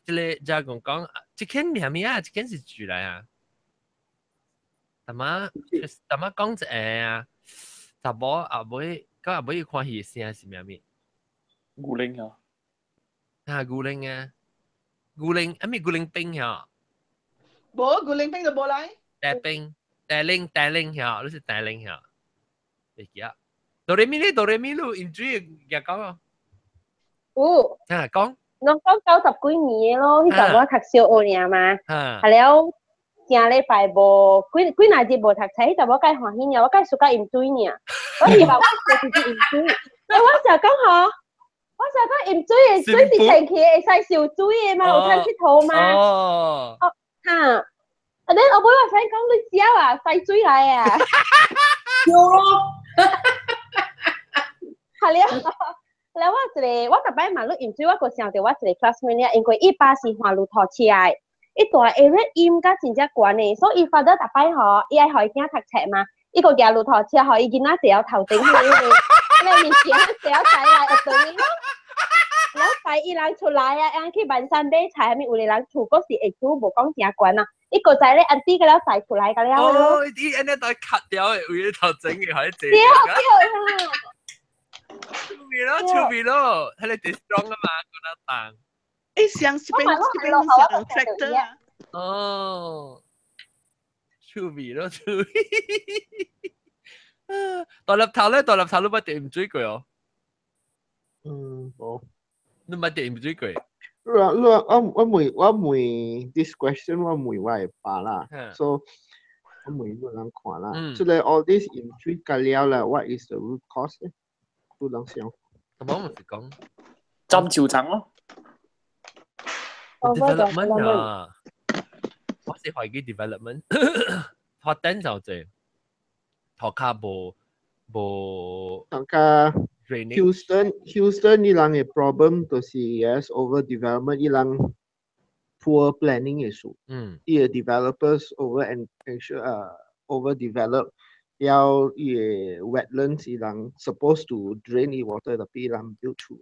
這個就講講，這間咩咩啊？這間是住來啊？大媽大媽講一個啊，查某阿妹，講阿妹看戲聲是咩咩？牛奶啊！啊，牛奶啊，牛奶，啊咩牛奶冰嚇？無牛奶冰就無來。大冰，大奶大奶嚇，你是大奶嚇？袂記啊。哆來咪咧，哆來咪你飲水也講哦。有。啊，講。攏講九十幾年的咯，彼陣我讀小學爾嘛，啊啊了，上禮拜無幾幾若日無讀冊，彼陣我介歡喜爾，我介 suka 飲水爾，我希望我就是飲水，欸，我成日講吼，我想講飲水的水是清氣，會使受水的嘛，有通𨑨迌嘛。哦。哦，哈。啊，你後尾我 friend 講你食啊，洗水來啊。對咯。係了。了我一個，我逐擺嘛，你飲水，我閣想著我一個 classmate 因為伊爸是駛鱸駝車的，伊蹛 area 淹甲真正懸的，所以伊 father 逐擺吼，伊愛予伊囝讀冊嘛，伊閣舉鱸駝車，予伊囡仔坐頭頂彼個物件，坐載來學堂咯。了載伊人出來啊，人去萬山買菜，啥物有個人厝閣是會煮，無講誠懸啊。伊閣載咧安弟個了載出來個了。哦，伊按呢都卡掉的，為頭前的予伊坐。對對。趣味咯，趣味咯，彼個 strong 啊嘛，閣那重。誒，像這邊這邊像 tractor 啊。哦，趣味咯，趣味。大粒頭咧，大粒頭你捌啉水過哦？嗯，無。你捌啉水過？你你我問 this question 我問我的爸啦，so 我問你人看啦，這個 all this 飲水甲了啦，what is the root cause 咧？你人想？咁我唔是講浸潮層咯。 development 啊，我是懷疑 development 發展就濟，塗跤無無。大家 Houston 伊人的 problem 就是 yes overdevelopment，伊人 poor planning 的事。伊个 developers over and ensure overdevelop，了伊个 wetlands 伊人 supposed to drain 伊 water，特別伊人 build 厝。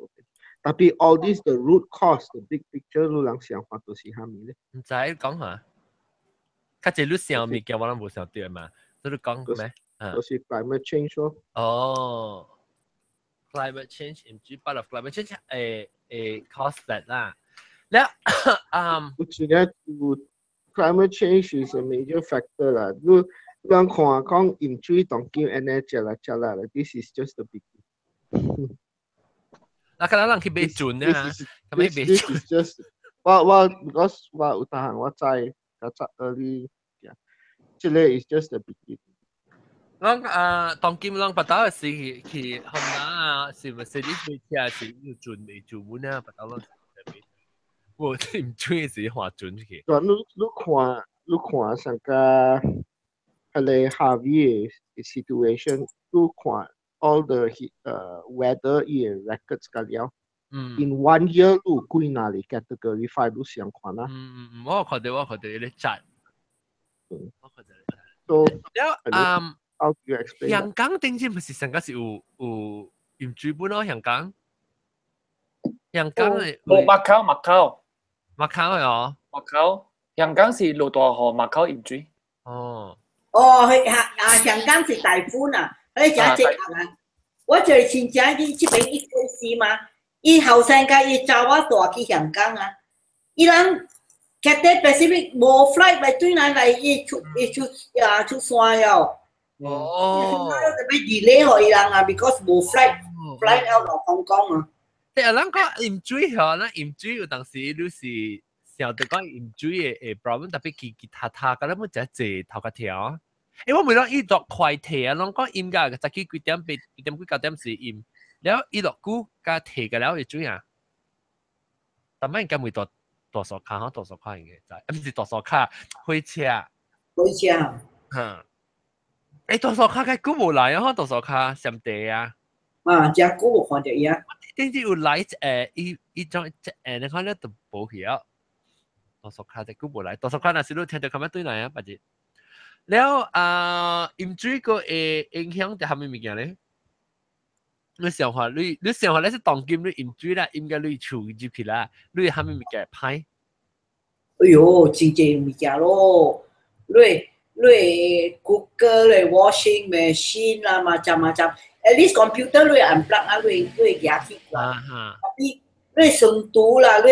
特別 all this the root cause the big picture，你人想法都是蝦米咧？毋知講下，較濟你想物件我攏無想著嘛，所以你講咩？就是 climate change 咯。哦，climate change 毋是 part of climate change 會 cause that 啦。了，嗯，有一個有 climate change is a major factor 啦。你人看講淹水當今按呢食啦食啦，this is just the beginning。嗱，可能人去買船啊，咁買船。This is just 我 because 我有逐項我知，較早 early，這個 is just the beginning。咱啊，當今咱別兜是去去荷蘭啊，是毋是你買車是有船未住滿啊？別兜攏我毋水是划船去。對，你看上個彼個 Harvey 的 situation，你看 all the weather 伊的 records 甲了。In one year，你有幾若個 category 5 你想看啦？嗯嗯，我有看著伊咧摘。我看著。 So，了嗯。 How do you explain？香港頂次毋是上個是有淹水本咯？香港，香港的。無馬口馬口。馬口的哦。馬口，香港是落大雨，馬口淹水。哦。哦，彼啊啊，香港是大風啊，彼誠濟啊。我一個親戚伊這邊伊過世嘛，伊後生共伊查某帶去香港啊，伊人 Cathay Pacific 無 flight 來轉來來，伊出啊出山了。哦。特別 delay 予伊人啊，because 無 flight fly out of Hong Kong 啊。對啊，咱講淹水吼，咱淹水有當時你是想著講淹水的 problem，特別其其他他，敢若要誠濟頭殼條。欸，我問講伊落快提啊，攏講淹甲早起幾點八幾點幾九點時淹，了伊落久佮提個了會水啊？但擺應該會大大數卡吼，大數卡應該知，啊，毋是大數卡，火車。火車。哈。欸，大數卡較久無來啊，大數卡上地啊。啊，誠久無看著伊啊。頂次有來伊種你看咧都無去啊。大數卡誠久無來，大數卡若是你聽著較欲轉來啊，別日。了啊，淹水閣會影響著啥物物件咧？你想看，你想看，你是當今你淹水啦，淹甲你厝入去啦，你啥物物件歹？哎喲，真濟物件咯，你 cooker 你 washing machine 啦，macam macam。At least computer 你 unplug 啊，你舉去關。特別你床櫥啦，你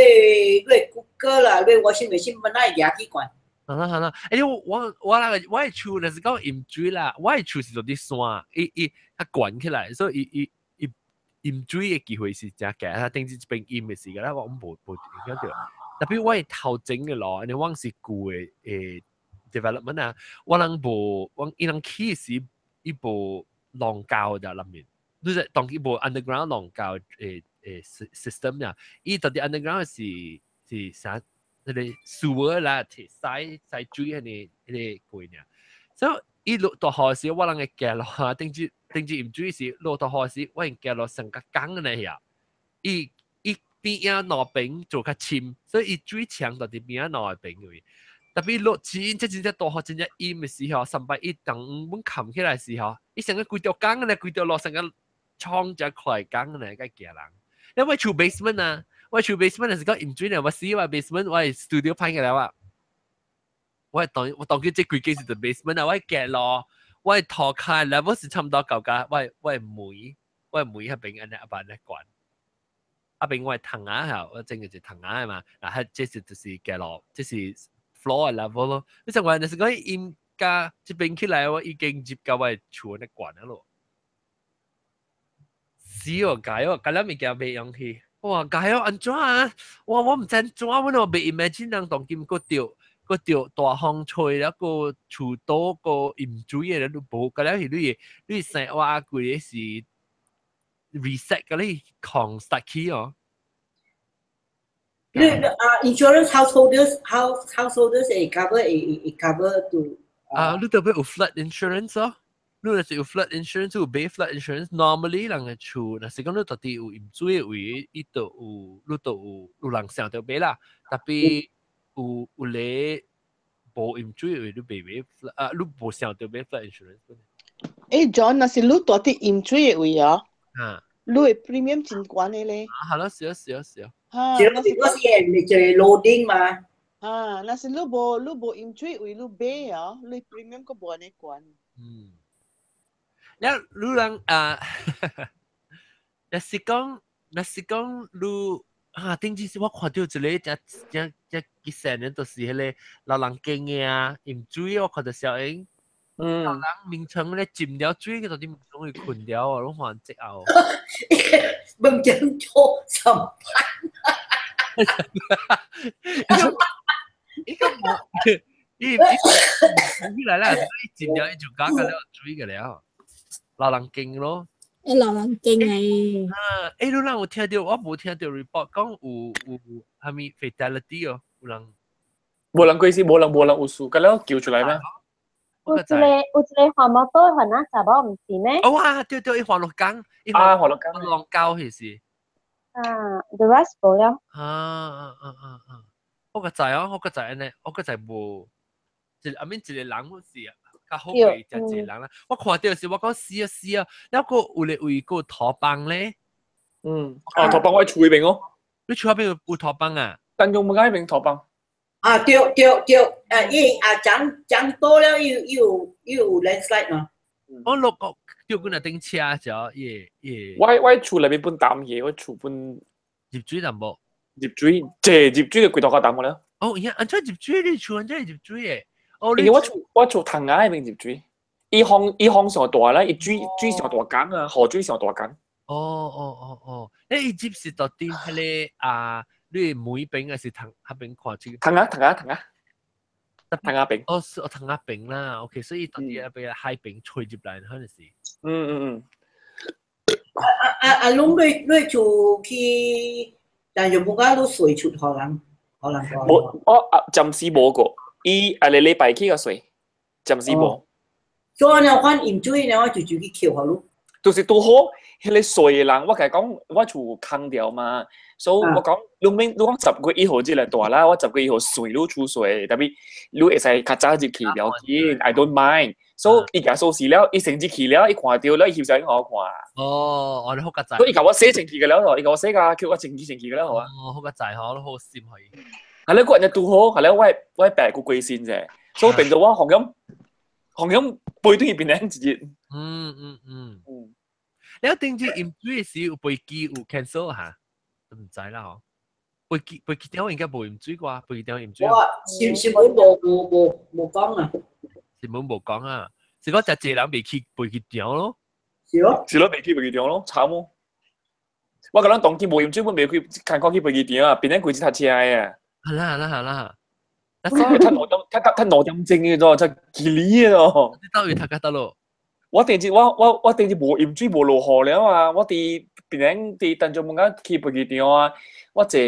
cooker 啦，你 washing machine 本來舉去關。好啦好啦，欸，我那個我的厝若是講淹水啦，我的厝是佇山，伊伊較懸起來，所以伊伊伊淹水的機會是誠低。啊，頂次這邊淹的時間，我無影響著。特別我的頭前的路，因為我是舊的development 啊，我人無我伊人起時伊無廊溝佇內面，就是當伊無 underground 廊溝。system 呀，伊到底 underground 是啥？那個 sewer 啦，洗洗水彼個過呢。所以伊落大雨時，我人會行落啊，頂住淹水時落大雨時，我會行落成個江呢遐。伊邊仔兩邊做較深，所以伊水牆就佇邊仔兩邊位。特別落真真真正大雨真正淹的時候，三擺伊當阮冚起來時候，伊成個規條江呢，規條路成個衝只塊江呢，該驚人。因為厝 basement 啊，我厝 basement 是講淹水呢，我死我 basement 我 studio 歹起來啊。我當佢這規間是 the basement 啊，我行路，我塗跤 level 是差唔多到甲我門彼邊按呢阿爸咧管。啊邊我係窗仔嚇，我整個是窗仔嘛，嗱，係這是就是行路，這是 floor level 咯。你想話，就是講淹加這邊起來，我已經入到我厝咧管了咯。死哦，解哦，咁樣物件袂用去。哇，解哦，按怎啊？哇，我毋知按怎，我都袂 imagine 人當今閣著閣著大風吹了，閣厝倒閣淹水的，你無，咁樣是你生活規個是 reset 個你控 start 起哦。你啊，insurance householders 會 cover 會 cover to 啊，你特別有 flood insurance 哦。你若是有 flood insurance，有買 flood insurance，normally 人嘅厝，若是講你到底有淹水的位，伊就有，你就有人想著買啦。特別有咧無淹水的位，你袂買 flood 啊，你無想著買 flood insurance。誒，John，若是你住佇淹水的位哦，啊，你的 premium 真懸的咧。啊，係咯，是啊，是啊，是啊。哈，是我是會就 loading 嘛。啊，若是你無淹水位，你買哦，你 premium 閣無按呢懸。嗯。了，你人啊，若是講你啊，頂次是我看到一個真真真幾善的，就是彼個老人間的啊，淹水我看到小英，老人眠床咧浸了水，佢到底眠床去睏了哦，攏看這後。問講做什麼？伊個無，伊伊起來啦，伊浸了伊就加個了水個了。老人間咯，誒老人間誒。啊，誒，你人有聽到？我無聽到 report 講有啥物 fatality 哦，有人無人過世，無人有事，咁了救出來咩？有一個滑摩托番仔查某毋是咩？哦哇，對對，伊滑落江，啊滑落江，浪溝彼是。啊，the rest 無了。啊啊啊啊啊！我個知哦，我個知按呢，我個知無，一阿面一個人好似啊。較好過誠濟人啦，我看著時我講死啊死啊，了閣有咧位閣土崩咧，嗯，啊土崩我佇厝彼邊哦，你厝彼邊有土崩啊？但用無彼邊土崩。啊對對對，伊啊講多了又有 landslide 嘛。我落個叫阮若頂車時，伊伊。我厝內面本淡嘢，我厝本入水淡薄。入水，這入水嘅幾多個淡個咧？哦，而按怎入水？你厝按怎入水的？哦，因為我厝窗仔彼邊入水，伊風上大啦，伊水上大江啊，河水上大江。哦哦哦哦，你伊入是到底彼個啊？你門邊還是窗彼邊看這個？窗仔窗仔窗仔，窗仔邊。哦，是哦，窗仔邊啦，OK，所以到底彼個海邊吹入來，可能是。嗯嗯嗯。啊啊啊！攏你厝去，但是無講你水出予人，予人講。無，我啊暫時無過。伊下個禮拜去個水，暫時無。所以呢，款淹水呢，我就去捡予你。就是拄好，彼個水的人，我共伊講，我厝空掉嘛，所以我講，你免你講10月1號這個大啦，我10月1號水你厝水，特別你會使較早入去不要緊，I don't mind。所以伊共鎖匙了，伊先入去了，伊看著了，伊翕相片予我看。哦，哦，你好較早。所以伊共我洗清氣個了咯，伊共我洗甲，叫我清氣清氣個了好啊。哦，好較早吼，你好心去。係咧，個人就拄好，係咧，我爸閣過身者，所以變做我紅咁紅咁背對邊咧一日。嗯嗯嗯嗯。你頂次淹水時有飛機有 cancel 嚇？都毋知啦吼。飛機頂應該無淹水啩？飛機頂淹水。我新聞無講啊。新聞無講啊，是講誠濟人袂去飛機場咯。是咯。是咯，袂去飛機場咯，慘哦。我共咱當今無淹水，阮袂去牽看去飛機場啊，變咧規日塞車啊。係啦係啦係啦。睇兩點，睇睇兩點鐘嘅咗，真吉利嘅咯。你到位讀甲倒咯？我第日我我我第日無飲水無落雨了啊！我佇檳城佇陳忠文仔去飛機場啊，我坐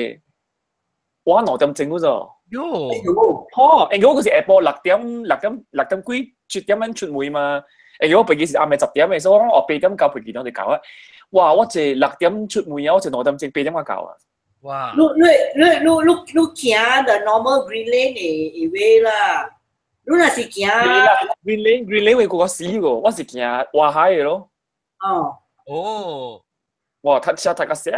我2點鐘嗰陣。喲，吼，因為我嗰時下晡6點6點6點幾7點鐘出門嘛，因為我飛機是暗暝10點的，所以我講我8點到飛機場就到啊。哇！我坐六點出門啊，我坐2點鐘8點才到啊。哇！你你你你你你行 the normal green lane 的位啦，你若是行 green lane green lane 會過死個，我是行外海的咯。哦。哦。哇！塞車塞甲死。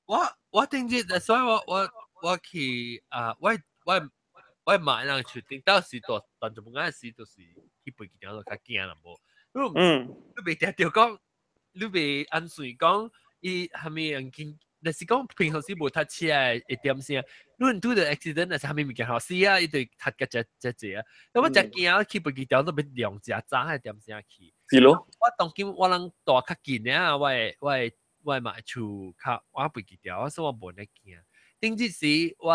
我我頂日，所以我我我去啊，我我我買人決定到時大但就唔啱時，就是去飛機場就較驚啦無。你你袂定著講，你袂按算講，伊蝦米人見，若是講平常時無塞車的會點聲，你拄著 accident 若是蝦米物件好死啊，伊就塞甲遮遮濟啊。咁我真驚去飛機場都欲量誠早彼點聲去。是咯。我當今我人住較近啊，我的我的我的嘛厝較我飛機場，所以我無咧驚。頂日時我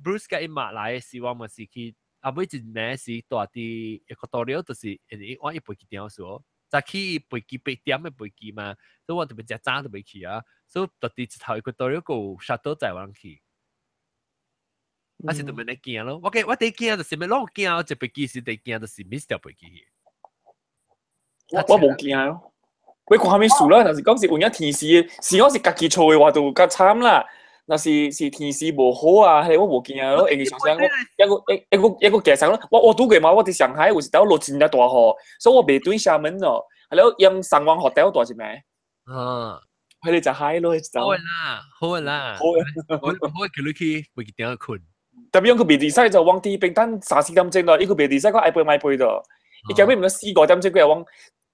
Bruce 佮伊媽來的時，我嘛是去，後尾一暝是住佇 Equatorial，就是因為我伊飛機場時，早起飛機8點的飛機嘛，所以我特別誠早就欲去啊，所以住佇一頭 Equatorial 閣有 shuttle 載我人去。啊是特別咧驚咯，我我第驚就是啥物攏驚，一飛機是第驚就是 miss 掉飛機。我我無驚咯，我看啥物事啦？若是講是有影天時，是講是家己錯的話就較慘啦。若是是天時無好啊，彼個我無驚咯，因為上次我一個一一個一個駕駛咯，我我拄過嘛，我佇上海有時頭落真正大雨，所以我袂轉廈門咯，係了用上灣 hotel 住一暝。啊，彼個食海咯，好啦，好啦，好我我叫你去飛機場睏。特別用佢袂離使就往佇邊等3、4點鐘咯，伊佢袂離使，我愛飛買飛咯。伊後尾毋知4、5點鐘過往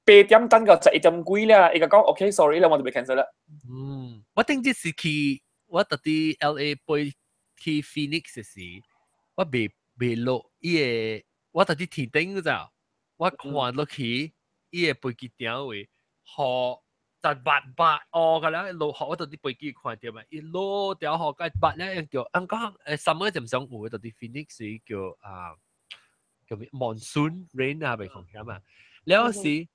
8點等到11點幾啦，伊就講 OK，sorry 啦，我就袂 cancel 啦。嗯，我頂日是去，我特佇 LA 飛去 Phoenix 時，我袂袂落伊個，我特佇天頂咋，我看落去伊個飛機場位，雨就白白哦個啦，落雨我特佇飛機看著嘛，伊落條雨個白咧叫，按講summer 就毋想有，特佇 Phoenix 叫啊叫咩 monsoon rain 啊，袂講起嘛，了時。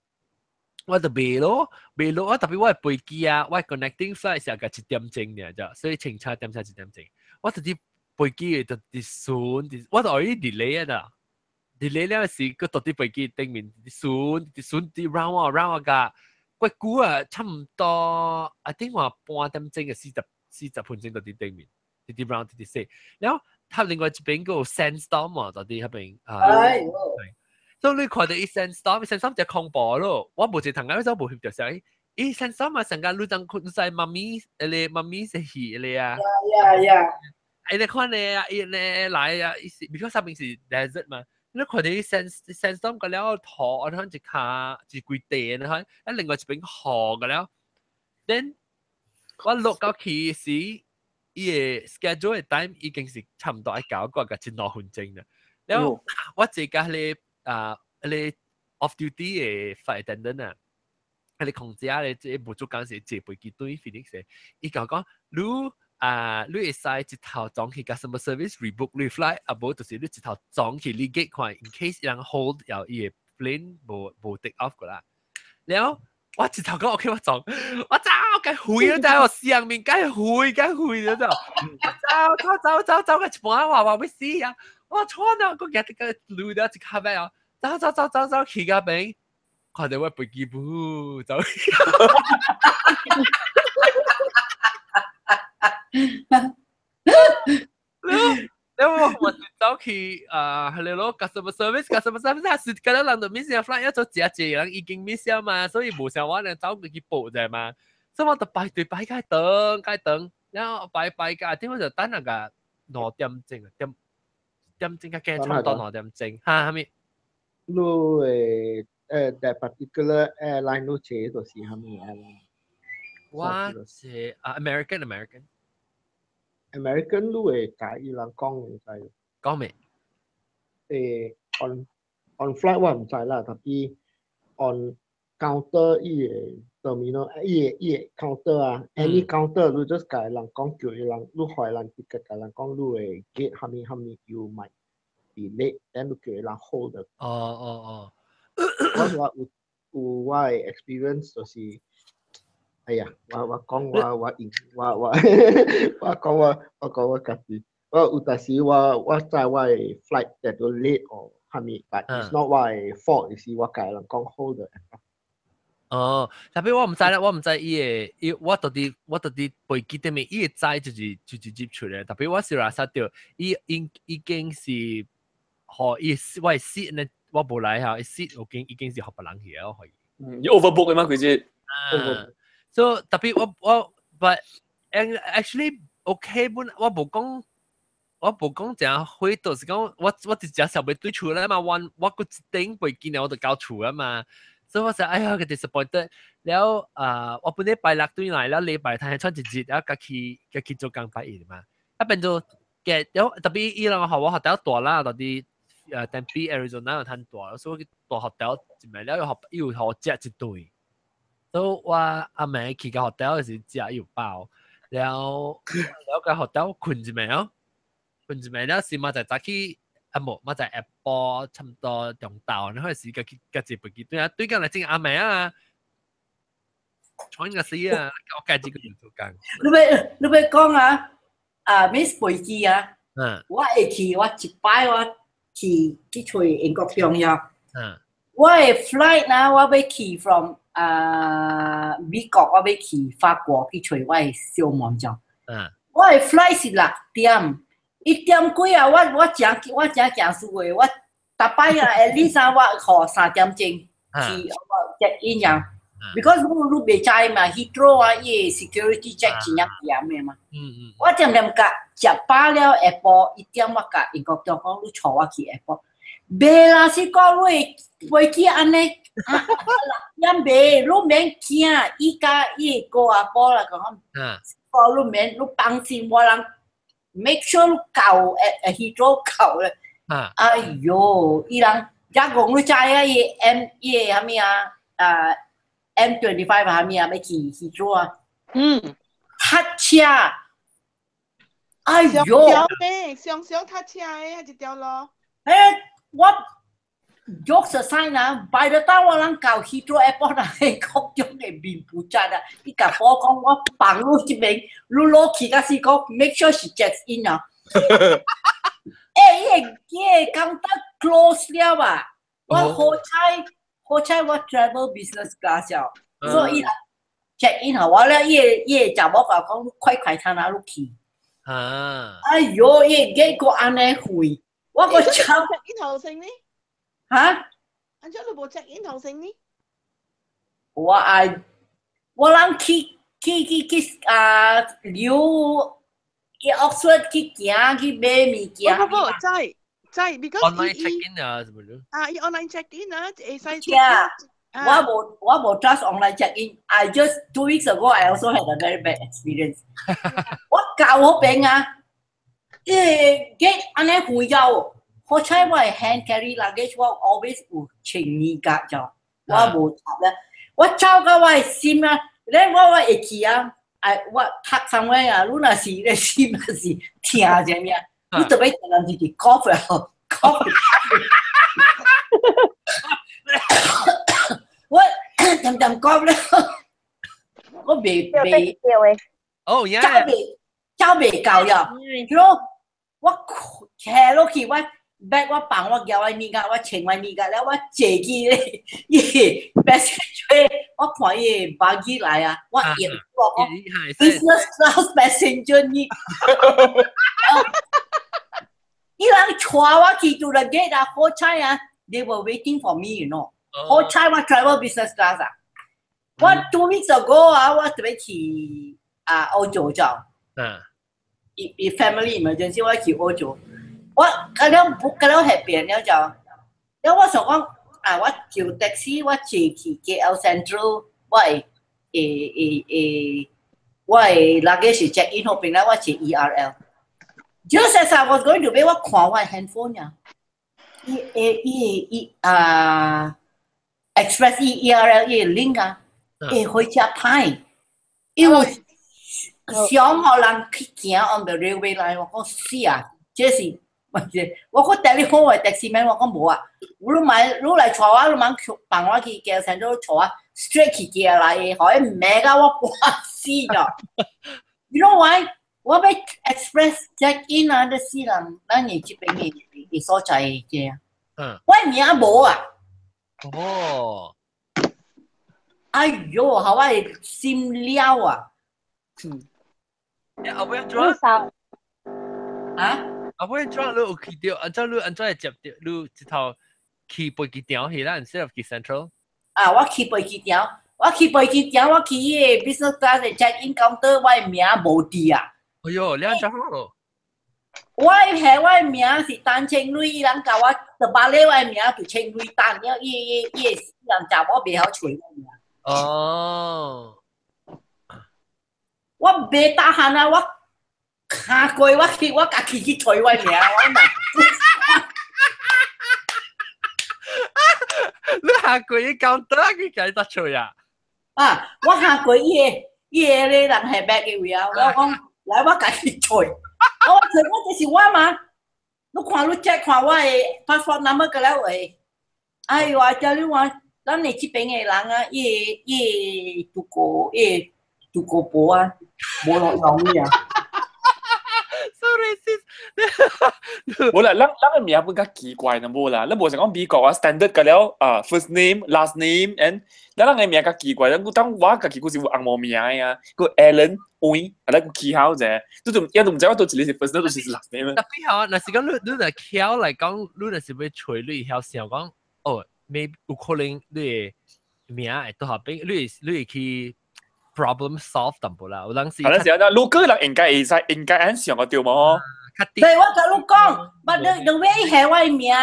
我就袂咯，袂落我特別我的飛機啊，我 connecting flight 是個1點鐘爾咋，所以清車點才1點鐘。我直接飛機就佇順，我就愛 delay 啊，delay 了時，閣到佇飛機頂面順，佇順佇 round 啊 round 啊個，過久啊，差毋多，I think 話半點鐘嘅40分鐘就佇頂面，佇佇 round 佇佇踅，了後另外一邊閣有 sandstorm 啊，就佇彼邊啊。所以你看著伊 sandstorm，sandstorm 就恐怖咯。我無一通啊，我無翕著啥。伊 sandstorm 啊，成個你當你知媽咪，彼個媽咪是戲彼個啊。 伊你看咧啊，伊咧來啊，伊是，because 上面是 desert 嘛。你看著伊 sandstorm 個了河，我看一跤一規地，你看，啊另外一邊河個了。Then 我落到去時，伊個 schedule 的 time 已經是差毋多愛到個個一兩分鐘啦。了我坐共彼個啊，彼個 off duty 的 flight attendant 啊，彼個空姐咧，這無做工時坐飛機對 Phoenix 的，伊共我講，你啊，你會使一頭轉去 customer service rebook 你 flight，啊無就是你一頭轉去你 gate 看，in case 人 hold 了伊個 plane 無無 take off 過啦。了我一頭講 OK，我撞，我走，該飛了，我上面該飛該飛了，走，走走走走，個一半話話欲死啊！我錯了，我夾這個路了一卡尾啊，走走走走走去嗰邊，看到我飛機噗走。了我我走去啊，係咯，customer service，customer service 係是嗰啲人就 miss 咗 flight，一早食一人已經 miss 咗嘛，所以無想我咧走過去報啫嘛，所以我就排隊排該等該等，然後排排個，點解就等那個2點鐘啊，點點鐘較加差唔多2點鐘，哈，啥物？你的that particular airline 你坐就是啥物 airline？我坐啊 American American。 American 你會共伊人講會知？講咩？On flight 我毋知啦，tapi on counter 伊個 terminal 伊個伊個 counter 啊，any counter 你 just 共人講叫伊人，你予人 ticket 共人講你的 gate 啥物啥物 you might be late，then 你叫伊人 hold 的。哦哦哦。我話有有我嘅 experience 就是，哎呀，我講我我我我我講我講我家己，我有當時我知我嘅 flight 會到 late 或啥物，but it's not 我嘅 fault，是我共人講 hold 的。哦，tapi 我毋知啦，我毋知伊會，伊我到底飛機頂面，伊會知就是接觸咧。tapi 我是 rasa 著，伊已經是，予伊我的 seat 呢，我無來哈，伊 seat 已經是予別人去了，可以。嗯，伊 overbook 嘅嘛，佢是。啊，so tapi 我 but actually OK 本，我無講誠火到，是講我直接想欲轉厝咧嘛，我閣一頂飛機呢，我就到厝啊嘛。所以我就哎呀個 disappointed 了啊！我本來拜六轉來了，禮拜天轉一日，了家去做工拜一嘛。啊變做嘅了 tapi 伊人予我 hotel 蹛啦，到底Tempe Arizona 有趁蹛，所以我蹛 hotel 一暝了又予我食一頓。所以我暗暝去到 hotel 時食又飽，了了個 hotel 睏一暝哦，睏一暝了時嘛就早起。啊無，我在下晡差不多中晝，你開始家去家坐飛機，對啊，對講來真暗暝啊，喘個死啊！我家己個人做工。你欲講啊？啊，miss 飛機啊？我會去，我一擺我去揣英國中央。我的 flight 啊，我欲去 from 啊美國，我欲去法國去揣我的小妹仔。我的 flight 是6點。1點幾啊！我誠驚輸的，我逐擺啊，at least 啊，我予3點鐘去我 check in 啊。Because 你袂知嘛，Heathrow 啊，伊 security check 真正嚴的嘛。我點點甲食飽了下晡1點，我共英國長講，你帶我去下晡。袂啦，是講你飛機按呢，6點袂，你免驚。伊共伊個阿婆啦講，講你免，你放心，我人。make sure 到Heathrow 到咧。哎喲，伊人一講你知啊，伊 M 伊個啥物啊？啊 M25 啥物啊？欲去 Heathrow 啊？塞車。哎喲！上上上塞車的一條路。欸，我 jokes aside 啊，by the time 我人到 Heathrow Airport 啊，國中的面部站啊，伊共我講我放你這邊，你落去甲是講 make sure 是 check in 啊。欸，伊個 counter close 了啊！我好彩，好彩我 travel business class 了，所以伊 check in 予我了，伊個查某共我講，快快通啊，你去。哎喲，伊個結果按呢遠，我閣走 check in 頭先呢？哈？按怎你無 check in 頭先呢？我愛我人去去去去啊，留去 Oxford 去行去買物件。不不不，知知，because online check in 啊，什麼的？啊，伊 online check in 啊，會使 check in。我無 trust online check in。I just 2 weeks ago I also had a very bad experience。我到彼邊啊，欸，gate 按呢遠了。好彩我係 hand carry luggage，我 always 有穿衣格就，我無插咧。我走到我的心啊，咧我會記啊，哎，我讀 somewhere 啊，你若是咧心若是疼啥物啊，你特別人就是 cough 啊，cough。我點點 cough 咧，我袂袂，哦呀，走袂到呀，you 我騎落去我。bag 我放我舉我物件，我穿我物件了，我坐去咧，伊 passenger 我看伊 buggy 來啊，我用我講 business class passenger 你，伊人帶我去 to the gate 啊，好彩啊，they were waiting for me，you know，好彩我 travel business class 啊，我 2 weeks ago 啊，我特別去啊歐洲就，伊 family emergency 我去歐洲。我咁樣 book 咁樣係變了就，了我想講啊，我叫 taxi，我坐去 KL Central，我會會會我會 luggage check in 彼邊咧，我坐 ERL。Just as I was going to pay，我看我 handphone 呀，伊伊伊啊，Express ERL 伊 link 啊，會火車歹，因為想予人去行 on the railway line，我講死啊，這是。我個 telephone 我 taxi man 我講無啊，你買你來坐我，你猛放我去機場都坐我 straight 去機來，可以罵到我半死咗。You know why？我欲 express check in 啊，你死人，咱嘅這邊嘅嘅所在嘅。嗯。我名無啊。哦。哎喲，好我心了啊！嗯。後尾怎？啊？後尾怎你有去到？按怎你按怎會接到？你這頭去飛機場去啦，instead of 去 Central？啊，我去飛機場，我去飛機場，我去伊個 business class 的 check in counter，我的名無佇啊。哎喲，你按怎好？我係我的名是陳清蕊，伊人教我就把咧我的名就清蕊陳，了伊伊伊個死人查某袂曉揣我名。哦。我袂得閒啊！我下過我去，我家己去揣我名，我嘛。你下過伊講得佢家己得揣啊？啊！我下過伊個伊個咧人下白嘅位啊，我講來我家己揣。我揣我這是我嘛？你看你 check 看我的 passport number 個了話，哎呦啊！叫你話，咱的這邊的人啊，伊個伊個渡過伊個渡過婆啊，無路用的啊。 So racist。無啦，咱咱个名本較奇怪呢，無啦，咱無像講美國啊，standard 個了啊，first name、last name and 咱咱个名較奇怪，咱當我家己閣是有紅毛名啊，個 Alan 位，啊，咱個起號者，都都也都毋知我佗一个是 first name，佗一個是 last name。特別好，若是講你你若巧來講，你若是欲揣你會曉想講，哦，maybe 有可能你的名會拄合邊，你會你會去 problem solve 淡薄啦，有當時。係啦，是啊，老哥人應該會使，應該按想個對無？對，我共你講，but the way 係我的名，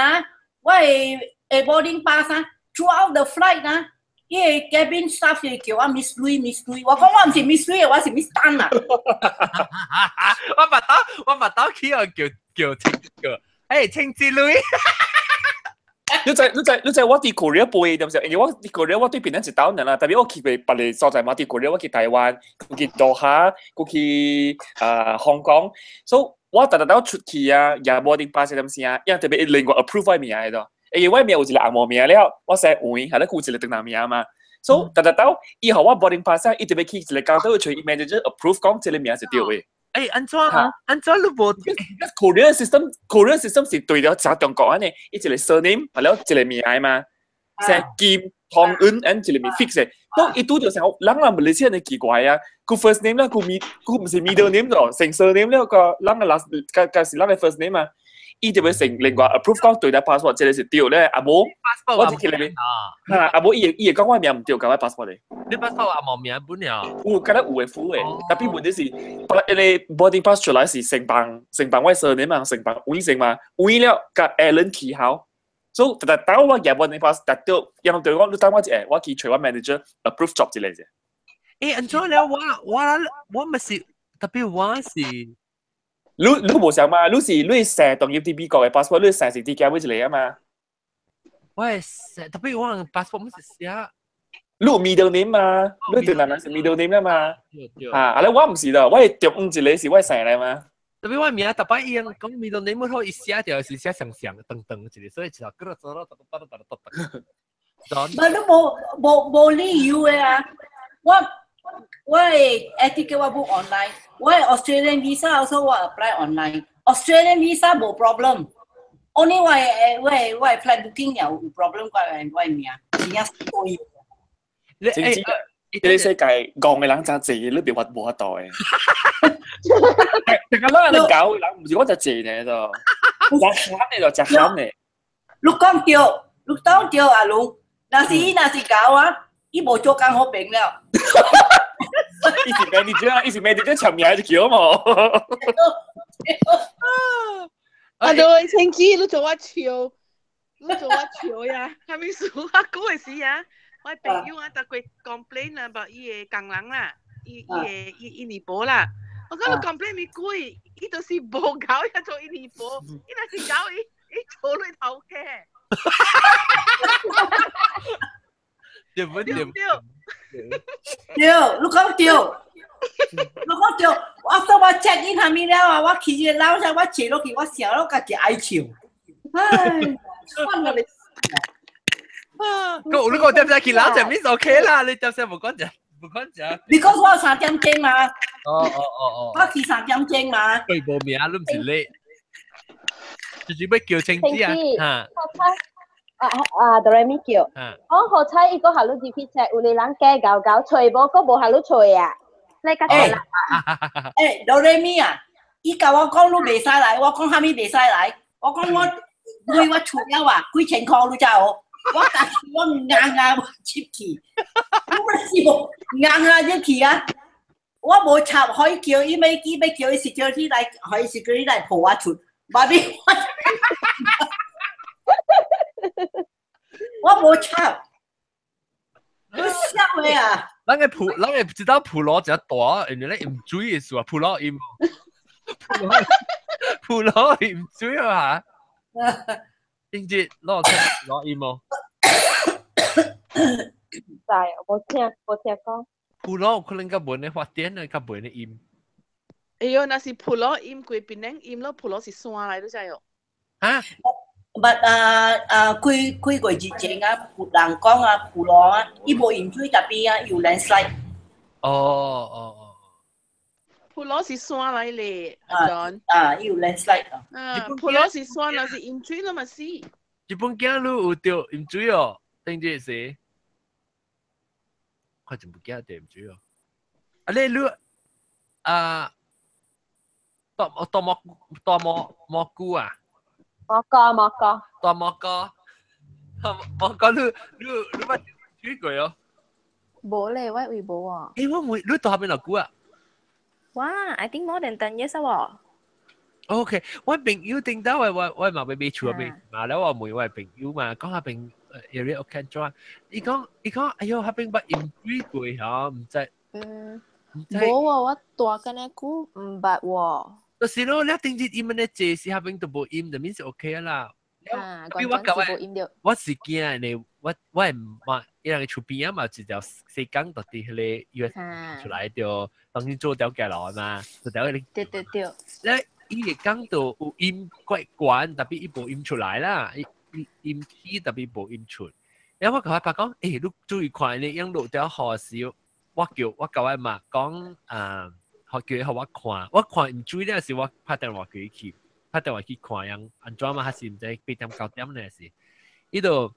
我的 boarding pass 啊，throughout the flight 啊，伊個 cabin staff 就叫我 Miss Lui Miss Lui，我講我毋是 Miss Lui，我是 Miss Tan 啊。我捌到我捌到去哦，叫叫清叫，誒清志女。你知你知你知我佇 Korea 飛點時，因為我佇 Korea 我對檳城一島人啦，特別我去過別個所在嘛，佇 Korea 我去台灣，去多哈，去啊香港，所以我逐逐兜出去啊，也無定巴士點時啊，因為特別另外 approve 我名的咯，因為我名有一個紅毛名了，我姓黃，係咧有一個長男名嘛，所以逐逐兜以後我 boarding pass 伊特別去一個 counter 揣伊 manager approve 講這個名是對的。誒，按怎按怎你無？Korean system，Korean system 是對了誠中國按呢，伊一個 surname，係了一個名嘛，姓金、唐、恩，按一個名 fix 的。都伊拄著想，人人馬來西亞的奇怪啊，佢 first name 啦，佢 mid，佢毋是 middle name 咯，成 surname 了個，人個 last，個個是人個 first name 嘛。伊就欲成另外 approve 講對了 passport，這個是對咧，啊無，我就去那邊，啊啊無，伊會伊會講我名毋對，共我 passport 的。你 passport 阿無名本了？有，敢若有的符的，特別問題是，彼個 boarding pass 出來是成幫成幫我 surname 嘛，成幫位姓嘛，位了共 Alan 起號，所以逐逐兜我舉 boarding pass，逐到，因對我，你等我一下，我去揣我 manager approve job 一個啫。誒，按怎了？我我我毋是，特別我是。你你無想嘛？你是你姓當入佇美國的 passport，你姓是佇加尾一個啊嘛？我係姓，特別我 passport 毋是寫。你有 middle name 嘛？你對男人是 middle name 啦嘛？啊，啊咧我毋是咯，我係中一個是我姓來嘛。特別我名逐擺伊樣講 middle name 好，伊寫著是寫長長長長一個，所以就嗰個做咯，得得得得得。唔，你無無無理由的啊！我我的 ticket 我 book online，我的 Australian visa also 我 apply online。Australian visa 無 problem，only 我的我的我的 flight booking 有 problem，我的我的名，真正衰。你知呢個世界戇的人真濟，你別話無法度的。定個咱人搞人，毋是我就濟呢就，食鹹的就食鹹的。你講對，你講對阿龍，若是伊若是搞啊，伊無做工好平了。伊是 manager，伊是 manager 簽名就叫嘛。阿對，清子，你做我笑，你做我笑呀！係咪數啊？嗰陣時啊，我朋友啊，逐個 complain 啊，about 伊个工人啦，伊伊个伊伊年婆啦。我講你 complain 咪鬼，伊就是無搞呀做伊年婆，伊若是搞伊，伊做你頭家。對不對？對，對，你講對，你講對，我說我 check in 下面了啊，我去這樓上，我坐落去，我想落家己愛笑。唉，翻我你。個你個點解去樓就面 OK 啦？你點解冇講啫？冇講啫。你講我3點鐘嘛？哦。我去3點鐘嘛。佢無名，你唔是你。就是要叫清子啊！嚇。啊啊，哆來咪叫。我好彩伊個下路入去冊，有個人加搞搞，吹無，閣無下路吹啊。你較濟啦。欸，哆來咪啊！伊共我講你袂使來，我講啥物袂使來？我講我鐳我出了啊，幾千箍你知無？我家己我硬硬入去，我是無硬硬入去啊！我無插可以叫伊要伊要叫伊 security 來，可以 security 來抱我出，嘛咪我無插，你笑的啊！咱個普，咱個知道普羅真大，因為咧飲水的時候，普羅飲，普羅飲水啊！英姐，攞聽攞飲無？知，無聽講。普羅可能較袂咧發展咧，較袂咧飲。哎喲，若是普羅飲過檳榔飲咯，普羅是山來，你知哦？啊？But 幾幾個月前啊，有人講啊，普羅啊，伊無飲水，特別啊，有 landslide。哦。普羅是山來咧，阿 John。啊，伊有 landslide 啊。啊，普羅是山，若是飲水，那嘛死。日本囝你有著飲水哦，頂這時，我真不記得飲水哦。啊你你啊，大大蘑大蘑蘑菇啊？蘑菇蘑菇。大蘑菇，蘑菇你你你捌煮過哦？無咧，我為無啊。欸，我問你到下邊落久啊？哇，I think more than 10 years 啊。 OK，我朋友頂到我我嘛欲買厝啊，嘛了我問我朋友嘛，講下邊 area OK 怎？伊講伊講，哎喲，下邊捌飲水過吼，毋知。嗯。無喎，我大個呢久毋捌喎。就是咯，你頂日伊們咧坐時下邊都無飲，就免是 OK 啦。啊，關關是無飲著。我是驚咧，我我毋嘛，伊人厝邊啊嘛，一條西港就佇彼個約出來就當時做條街路嘛，就條彼個。對對對。咧。伊會講到有音怪懸，特別伊無音出來啦，伊音起特別無音出。然後我共我爸講，欸，你注意看，你用落條雨時，我叫我共我媽講，啊，叫伊予我看，我看毋注意了時，我拍電話叫伊去，拍電話去看樣按怎嘛，還是毋知8點9點呢是，伊就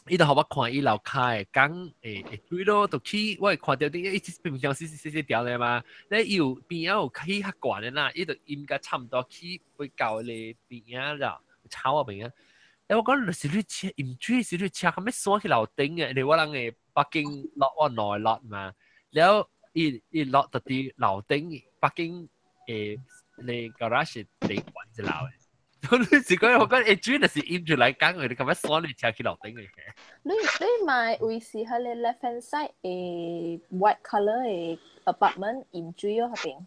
伊就予我看伊樓跤的講會會水咯，就去我會看著啲，伊平常時細細條咧嘛，咧伊有邊仔有起較懸的啦，伊就應該差毋多起會到咧邊仔啦，草啊邊仔。欸，我講是你車飲水是你車，後尾山去樓頂的，因為我人的北京落我內落嘛，了伊伊落到佇樓頂，北京的咧 garage 頂懸一樓的。你是講我講會水就是飲出來講的，你感覺山你車去樓頂的。你你買位是彼個 left hand side 的 white colour 的 apartment 飲水哦，彼邊。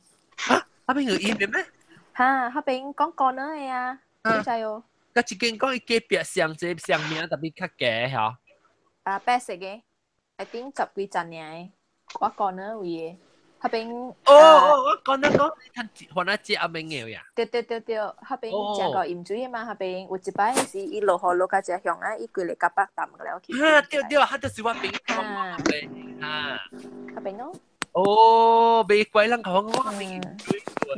啊，彼邊有飲的咩？哈，彼邊講 corner 的啊，你知哦。佮一間講伊隔壁上這上名特別較低吼。啊，白色的，I think 十幾層爾的，我 corner 位的。彼邊哦哦，我講那講，你看換阿姐阿明嘅呀？對對對對，彼邊食過飲水的嘛，彼邊有一擺是伊落雨落甲誠凶啊，伊規個甲北淡了去。啊對對，彼就是我朋友啊。彼邊咯。哦，袂怪人講我朋友。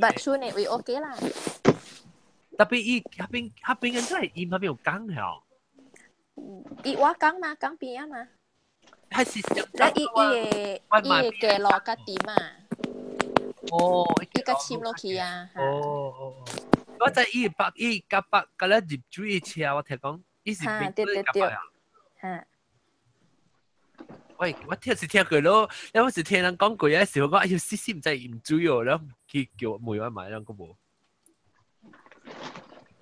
捌厝的位 OK 啦。特別伊彼邊彼邊人真係伊彼邊有講吼。伊我講嘛，講邊啊嘛。還是咧，伊伊個伊個街路較低嘛。哦，伊較深落去啊。哦哦哦，我知伊北伊甲北甲咧入水車，我聽講伊是邊對對對。哈。喂，我聽是聽過咯，因為是聽人講過，有時我講哎喲，死死毋知飲水哦，然後去叫問我買，人閣無。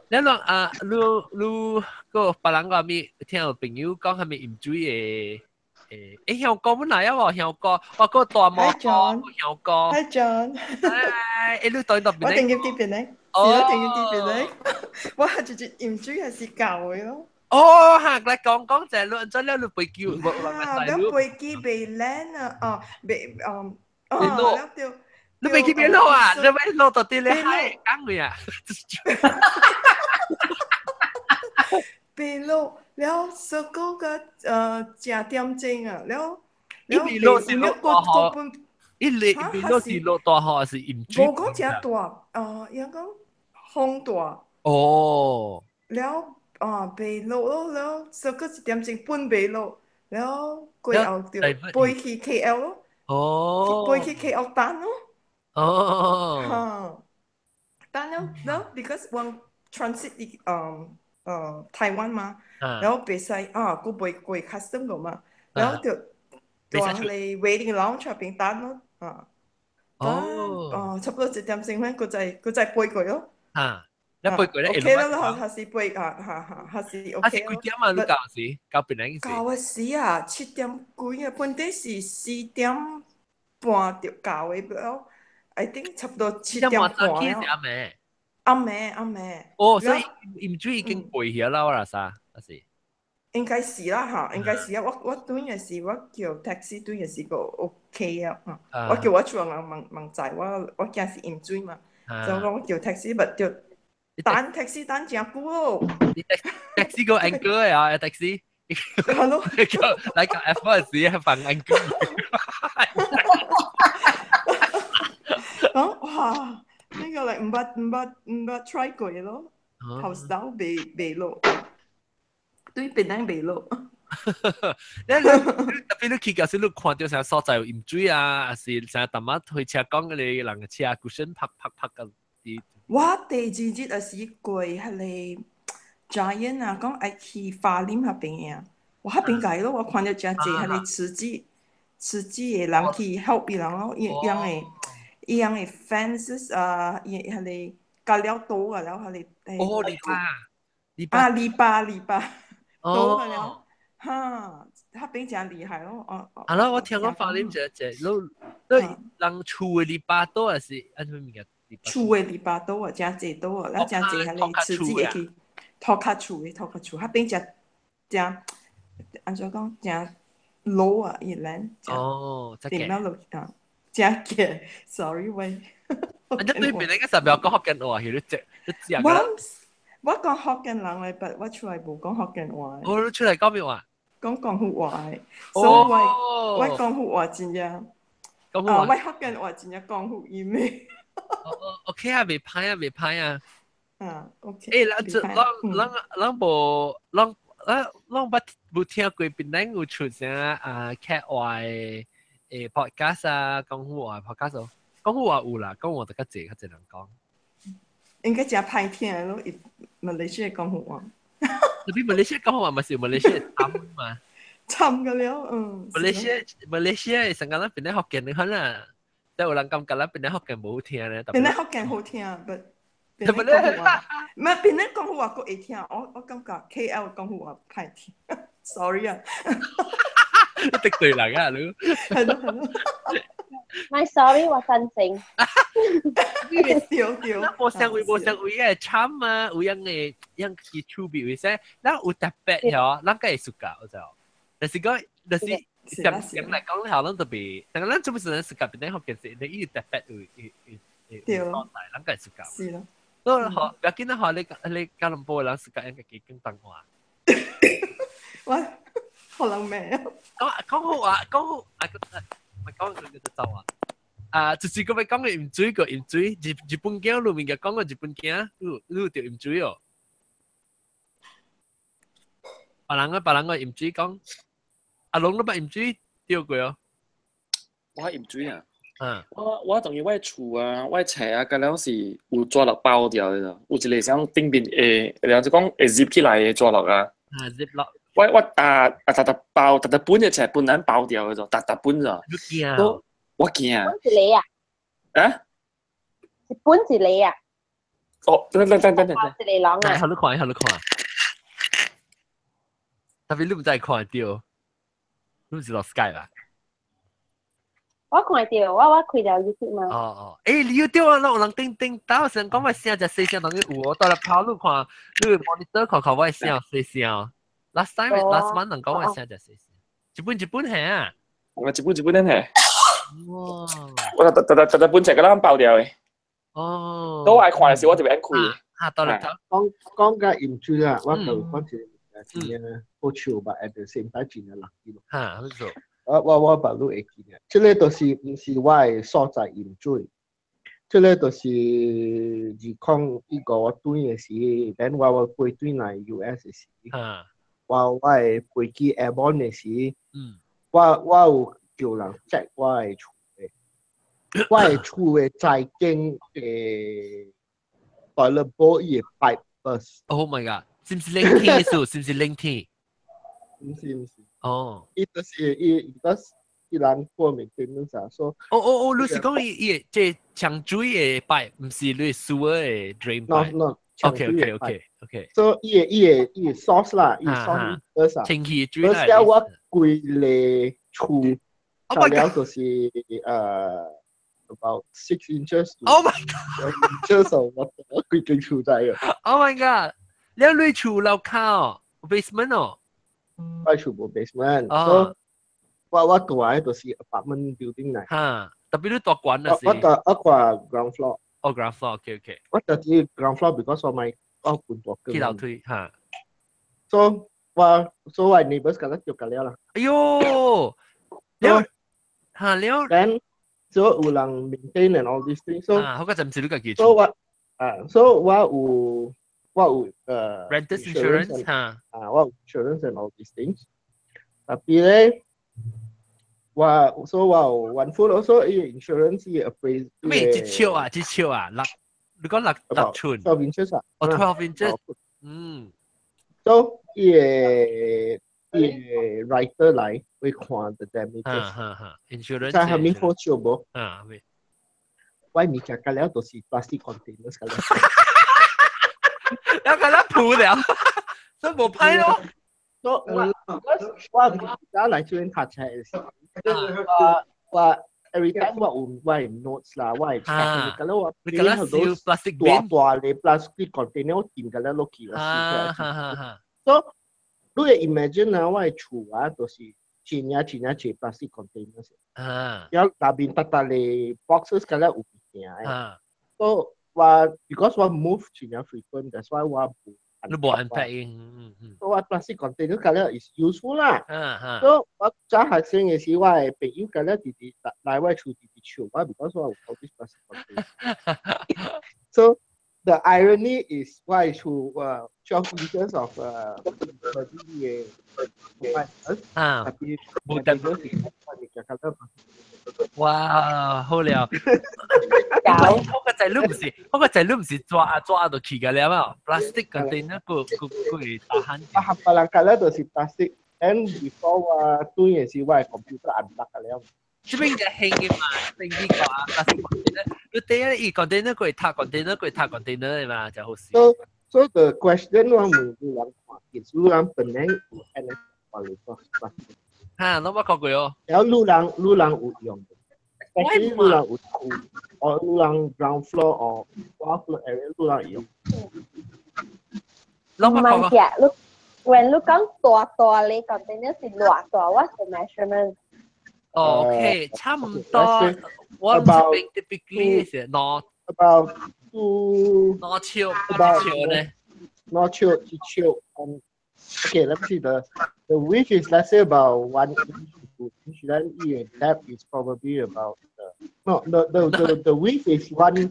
你講啊，你你個別人個咪聽有朋友講係咪飲水的？欸，欸，香港本來啊喎，香港，我個大魔哥，香港。 Hi John。哎，你對到邊？我定要啲邊咧，是咯，定要啲邊咧。我直接飲水還是舊的咯。哦，嚇！來講講者，你怎了你飛機？啊，了飛機袂 land 啊，哦，袂，哦，哦，了對，你未去邊路啊？你未落到啲你係講嘅啊？白路了，小個個食點鐘啊，了伊未落是落大雨，伊未未落是落大雨還是淹水？無講誠大，應講風大。哦。了啊，白落咯，了小個一點鐘本白落，了過後就飛去 KL 咯。哦。飛去 KL 等咯。哦。嚇！等了了，because 我 transit 佇台灣嘛，然後袂使啊，閣袂過 custom 個嘛，然後就佇彼個 waiting lounge 那邊等咯，啊，等哦，差不多一點鐘反，閣再飛過咯。啊，你飛過咧？OK 啦，啦，還是飛啊，哈哈，還是 OK。啊是幾點啊？你到時到檳城時？到時啊，7點幾啊，本底是4點半就到的了，I think 差不多7點半啊。暗暝暗暝。哦，所以淹水已經過去啦，我啦啥？還是？應該是啦嚇，應該是啊。我轉的是我叫 taxi 轉的是個 OK 啊。我叫我厝人問問載我，我驚是淹水嘛。所以我叫 taxi，咪就等 taxi 等誠久咯。 taxi 個 anchor 啊，taxi。係咯。來個 F 時放 anchor。講哇！呢個嚟毋捌 try 過咯，頭手未未落，對檳城未落。你你特別你去到時，你看到啥所在有淹水啊，還是啥淡仔推車講嗰個人嘅車骨身拍拍拍個啲。我第二日也是過彼個 Giant 啊，講愛去花蓮彼邊啊，我彼邊解咯，我看到誠濟彼個慈濟的人去 help 伊人咯，伊樣的。伊樣的 fences 啊，伊彼個隔了倒啊，了彼個。哦，籬笆，啊，籬笆籬笆，倒啊了，哈，彼邊誠厲害咯，哦哦。啊啦，我聽講花蓮一個，你你人厝的籬笆倒還是按什麼物件？厝的籬笆倒啊，誠濟倒啊，了誠濟彼個慈濟會去塗較厝的，塗較厝，彼邊誠誠按怎講誠老啊，伊咱。哦，點樣落啊？真嘅，sorry 喂。啊！你對面那個十秒講福建話，係你只你只。我講福建人來，但我出來無講福建話。我你出來講咩話？講廣府話的，所以我我廣府話真正，啊，我福建話真正廣府音的。 OK 啊，袂歹啊，袂歹啊。啊，OK。欸，咱這咱咱咱無咱咱咱捌無聽過檳城有出啥啊客話的。誒 podcast 啊，廣府話 podcast 哦，廣府話有啦，廣府話就較濟較濟人講。應該誠歹聽咯，馬來西亞廣府話。特別馬來西亞廣府話嘛是馬來西亞慘嘛。慘個了，嗯。馬來西亞成個咱檳城福建你看啦，但有人感覺咱檳城福建無好聽咧。檳城福建好聽，but 檳城廣府話，唔係檳城廣府話閣會聽，我感覺 KL 廣府話歹聽，sorry 啊。得罪人啊你！係咯係咯。 My sorry，我贊成。對對。無相位無相位嘅慘啊，有樣嘅樣去處理為啥？咱有特別嗬，咱個會 suka 我就，但是講，但是上上來講好，咱特別，但係咱做不是人 suka，變成福建是，你伊特別有有有有所在，咱個會 suka。是咯。都好，不要緊啦，嗬，你你吉隆坡人 suka 應該幾廣東話。我。可能未啊！講講好話，講好啊！唔係講佢就走啊！啊，就是個咪講嘅飲水個飲水，日日本囝裏面嘅講個日本囝，你你著飲水哦。別人個別人個飲水講，阿龍你捌飲水釣過哦？我飲水啊！嗯，我當然我厝啊，我冊啊，敢了是有紙落包掉的，有一個像頂面會，然後就講會入起來的紙落啊。啊，入落。我啊啊，逐逐包，逐逐本的冊本咱包掉的就，逐逐本咋？你驚？我驚。本一個啊？啊？一本一個啊？哦，等等等等等。一個人啊？好你看，好你看。特別你毋知看著，你毋是落 Skype 啊？我看著，我開了 YouTube 嘛。哦哦，欸，你 YouTube 啊，有人頂頂頭先講我聲就細聲，當然有哦。到來跑你看，你 monitor 看看我聲細聲。Last time last month 人講我聲就細聲，一本一本係啊。我一本一本係。哇！我特特特特半隻個啦，爆掉嘅。哦。都愛看嘅時，我特別愛開。嚇，到啦。講講甲飲水啦，我就講一個真正好笑吧，at the same time 真正垃圾咯。嚇，好笑。我別你會記得，這個就是毋是我的所在飲水，這個就是2015我轉的時，then 我飛轉來 US 的時，我的飛機 airborne 的時，我有叫人 check 我的厝的，我的厝的在間的 toilet bowl 伊的 pipe burst。 Oh my god！是毋是冷天數？是毋是冷天？毋是毋是。哦。伊就是伊，because 伊人過 maintenance 啊，所以。哦哦哦，你是講伊伊這牆水的 pipe，毋是你 sewer 的 drain pipe。 No no。 OK OK OK OK。所以伊個 source 啦，伊 source burst 啊。清氣水啦。而我規個厝，大了就是about 6 inches。 Oh my god！ inches of water，規間厝在啊。 Oh my god！你你厝樓跤哦，basement 哦。我厝無 basement，所以我住的就是 apartment building 嚟。嚇，特別你大管啊我住我住 ground floor。哦，ground floor，OK OK。我住佇 ground floor because 我買我搬大去樓梯嚇。所以我所以我 neighbors 甲咱著甲了啦。哎喲，了嚇了。 Then 所以有人 maintain and all these things。所以啊，好個就毋是你家己所以我啊，所以我有 renters insurance 嚇。啊，我有 insurance and all these things。tapi 咧，我所以我有 one foot also 伊 insurance 伊 appraise。咩？一尺啊，一尺啊，六，你講六六寸。 12 inches 啊。哦，12 inches。嗯。 So 伊個 writer 來會看 the damages。哈哈哈，insurance。在下面好笑無？啊，咩？我物件甲了都是 plastic containers 甲了。了甲咱鋪了，所以無歹咯。所以我我我來這邊讀冊的時，我 every time 我有我的 notes 啦，我會 check，甲了我你甲咱燒 plastic 大大的 plastic container 我掂甲了落去，我燒出來。所以你會 imagine 啊，我的厝啊，就是真正真正濟 plastic containers。然後內面沓沓的 boxes 甲了有物件的。所以我 because 我 move 真正 frequent，that's why 我無。你無 unpack，嗯嗯。所以我 plastic container 甲了 is useful 啦。所以我早學生的時，我的朋友甲了直直來我厝直直笑我，because 我有 all this plastic container。So the irony is 我的厝12 inches of 的啊， tapi 無得。哇，好了。我個仔女毋是，我個仔女毋是抓啊抓就去個了嘛，plastic container 個個個會打鼾。啊，冚唪唥隔了就是 plastic。And before 我轉的時，我的 computer unplug 個了。這邊就興嘅嘛，興呢個啊，plastic container。你第一伊 container 佢拆 container 佢拆 container 嘅嘛，就好事。 So the question 我問你人看，其實你人本來有 NS 嚟個 plastic。嚇，攏捌看過哦。然後你人有用，especially 你人有厝，or 你人 ground floor or fourth floor area 你人用。攏捌看過。唔係，你 when 你講大大咧，container 是偌大，what's the measurement？ OK，差唔多。我這邊 typically 是兩 about two 兩尺，一尺呢？兩尺一尺。Okay, let me see the width is, let's say, about 1 inch to 2 inch. Then the depth is probably about no, the width is one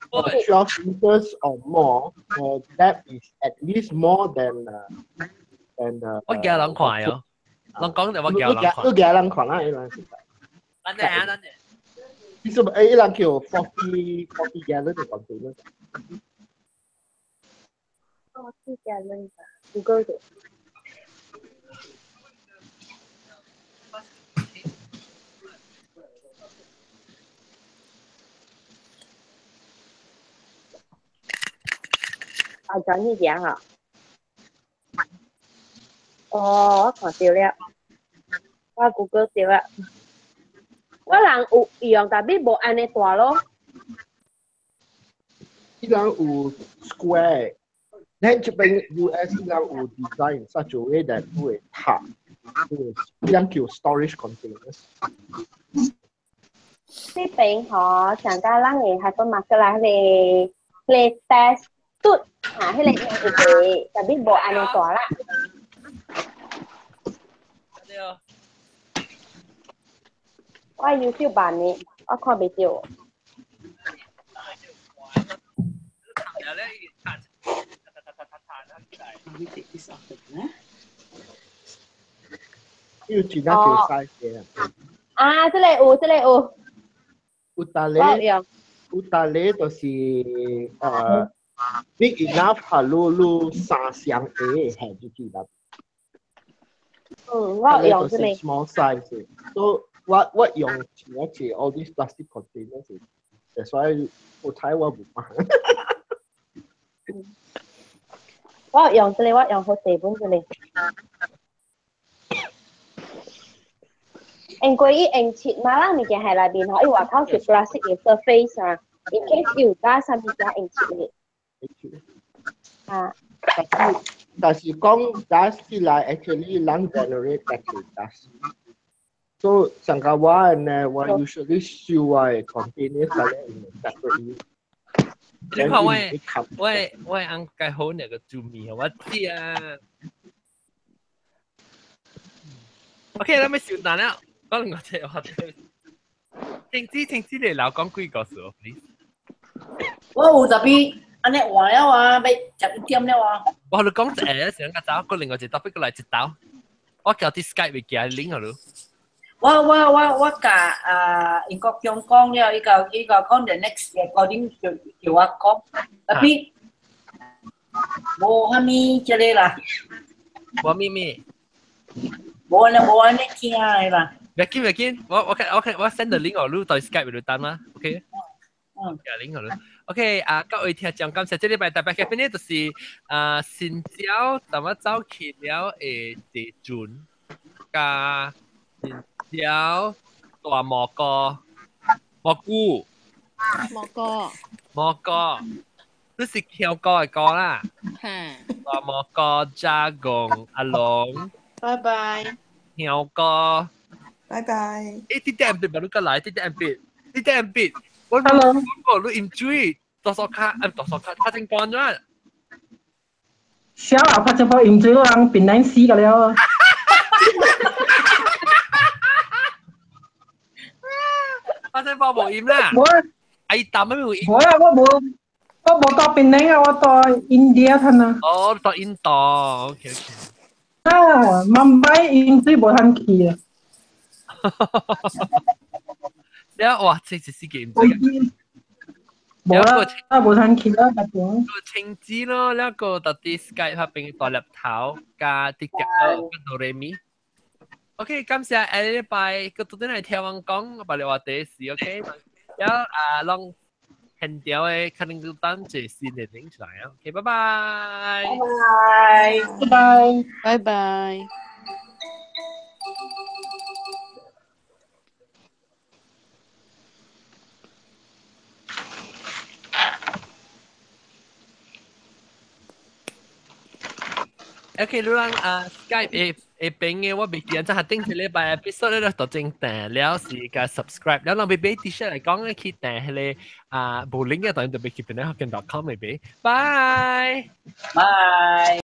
12 inches or more. The depth is at least more than 我驚人看哦，人講就我驚人看。你驚人看啦，伊人是。等陣啊，等陣。其實伊人叫 40 gallon 的 container。 40 gallon Google 者。啊，講呢樣啊。哦，我看到了，我 Google 到了。我人有用，但係無按呢大咯。伊人有 square，咱這邊 US 伊人有 design such a way that 會塔，伊人叫 storage containers。這邊邊嗬，上家咱嘅 hypermarket 啦，彼個 test 嘟啊，彼個用一個，特別無按呢大啦。我 YouTube 版的，我看袂著。要轉一條 size 嘅。啊，這個有，這個有。有大咧，有大咧就是big enough 係滷三箱 A 係就記得。嗯，我用這個。 small size，所以我用前一次 all these plastic containers，所以我睇我唔買。我用這個，我用好細本這個。因為伊用切馬啦物件喺內面吼，伊外口是 plastic 嘅 surface 啊，in case 有加啥物件用切嘅。啊。但是講 dust 起來，actually 人 generate 較濟 dust。So 上個我呢，我 usually 收我嘅 container 晒咧 separately。你看我按蓋好那個煮麵，我知啊。OK，咱們上單了，講兩個這話題。停止停止，你老講幾個數，please。我有特別按呢換了啊，欲11點了啊。我同你講一下，上個走，過另外一個 topic 過來一道。我叫啲 Skype 會寄 link 予你。我共啊英國強講了，伊個講 the next recording 就叫我講，tapi 無啥物這个啦。無咩咩。無啦，無按呢聽的啦。別緊別緊，我 send the link 予你到 Skype 度等啦，OK？嗯。寄 link 予你。OK 啊，各位聽眾感謝，這禮拜特別嘉賓呢，就是啊新椒，淡仔走去了的地陣佮新椒大蘑菇、蘑菇、蘑菇、蘑菇，你是香菇的菇啦。哈。大蘑菇、加貢、阿龍。拜拜。香菇。拜拜。欸，啲點別，你過來，啲點別，啲點別。我講過你飲水，多數卡，多數卡，卡成乾咗。小啊，拍一波飲水，人變難死個了。拍一波無飲啦。無。哎，淡咩無飲？無啊，我無到檳城啊，我到印度趁啊。哦，到印度，OK OK。啊，孟買飲水無通去啊。了哇，這是死嘅唔知。無啦，啊無通去啦，特別。個青子咯，那個特啲 Skype 嗰邊大粒頭加啲腳跟哆來咪。OK，感謝下禮拜個倒轉來聽我講，別個話題是 OK。了啊，攏現調的可能就等一個新的 link 出來啊。OK，拜拜。拜拜。拜拜拜。 OK，你人啊 Skype 會變嘅，我袂記得，就係頂一禮拜 episode 咧就正訂了是共 subscribe，了人欲買 T-shirt 來講咧去訂彼個啊無 link 嘅，當然就欲去邊個福建 .com 來買。拜拜。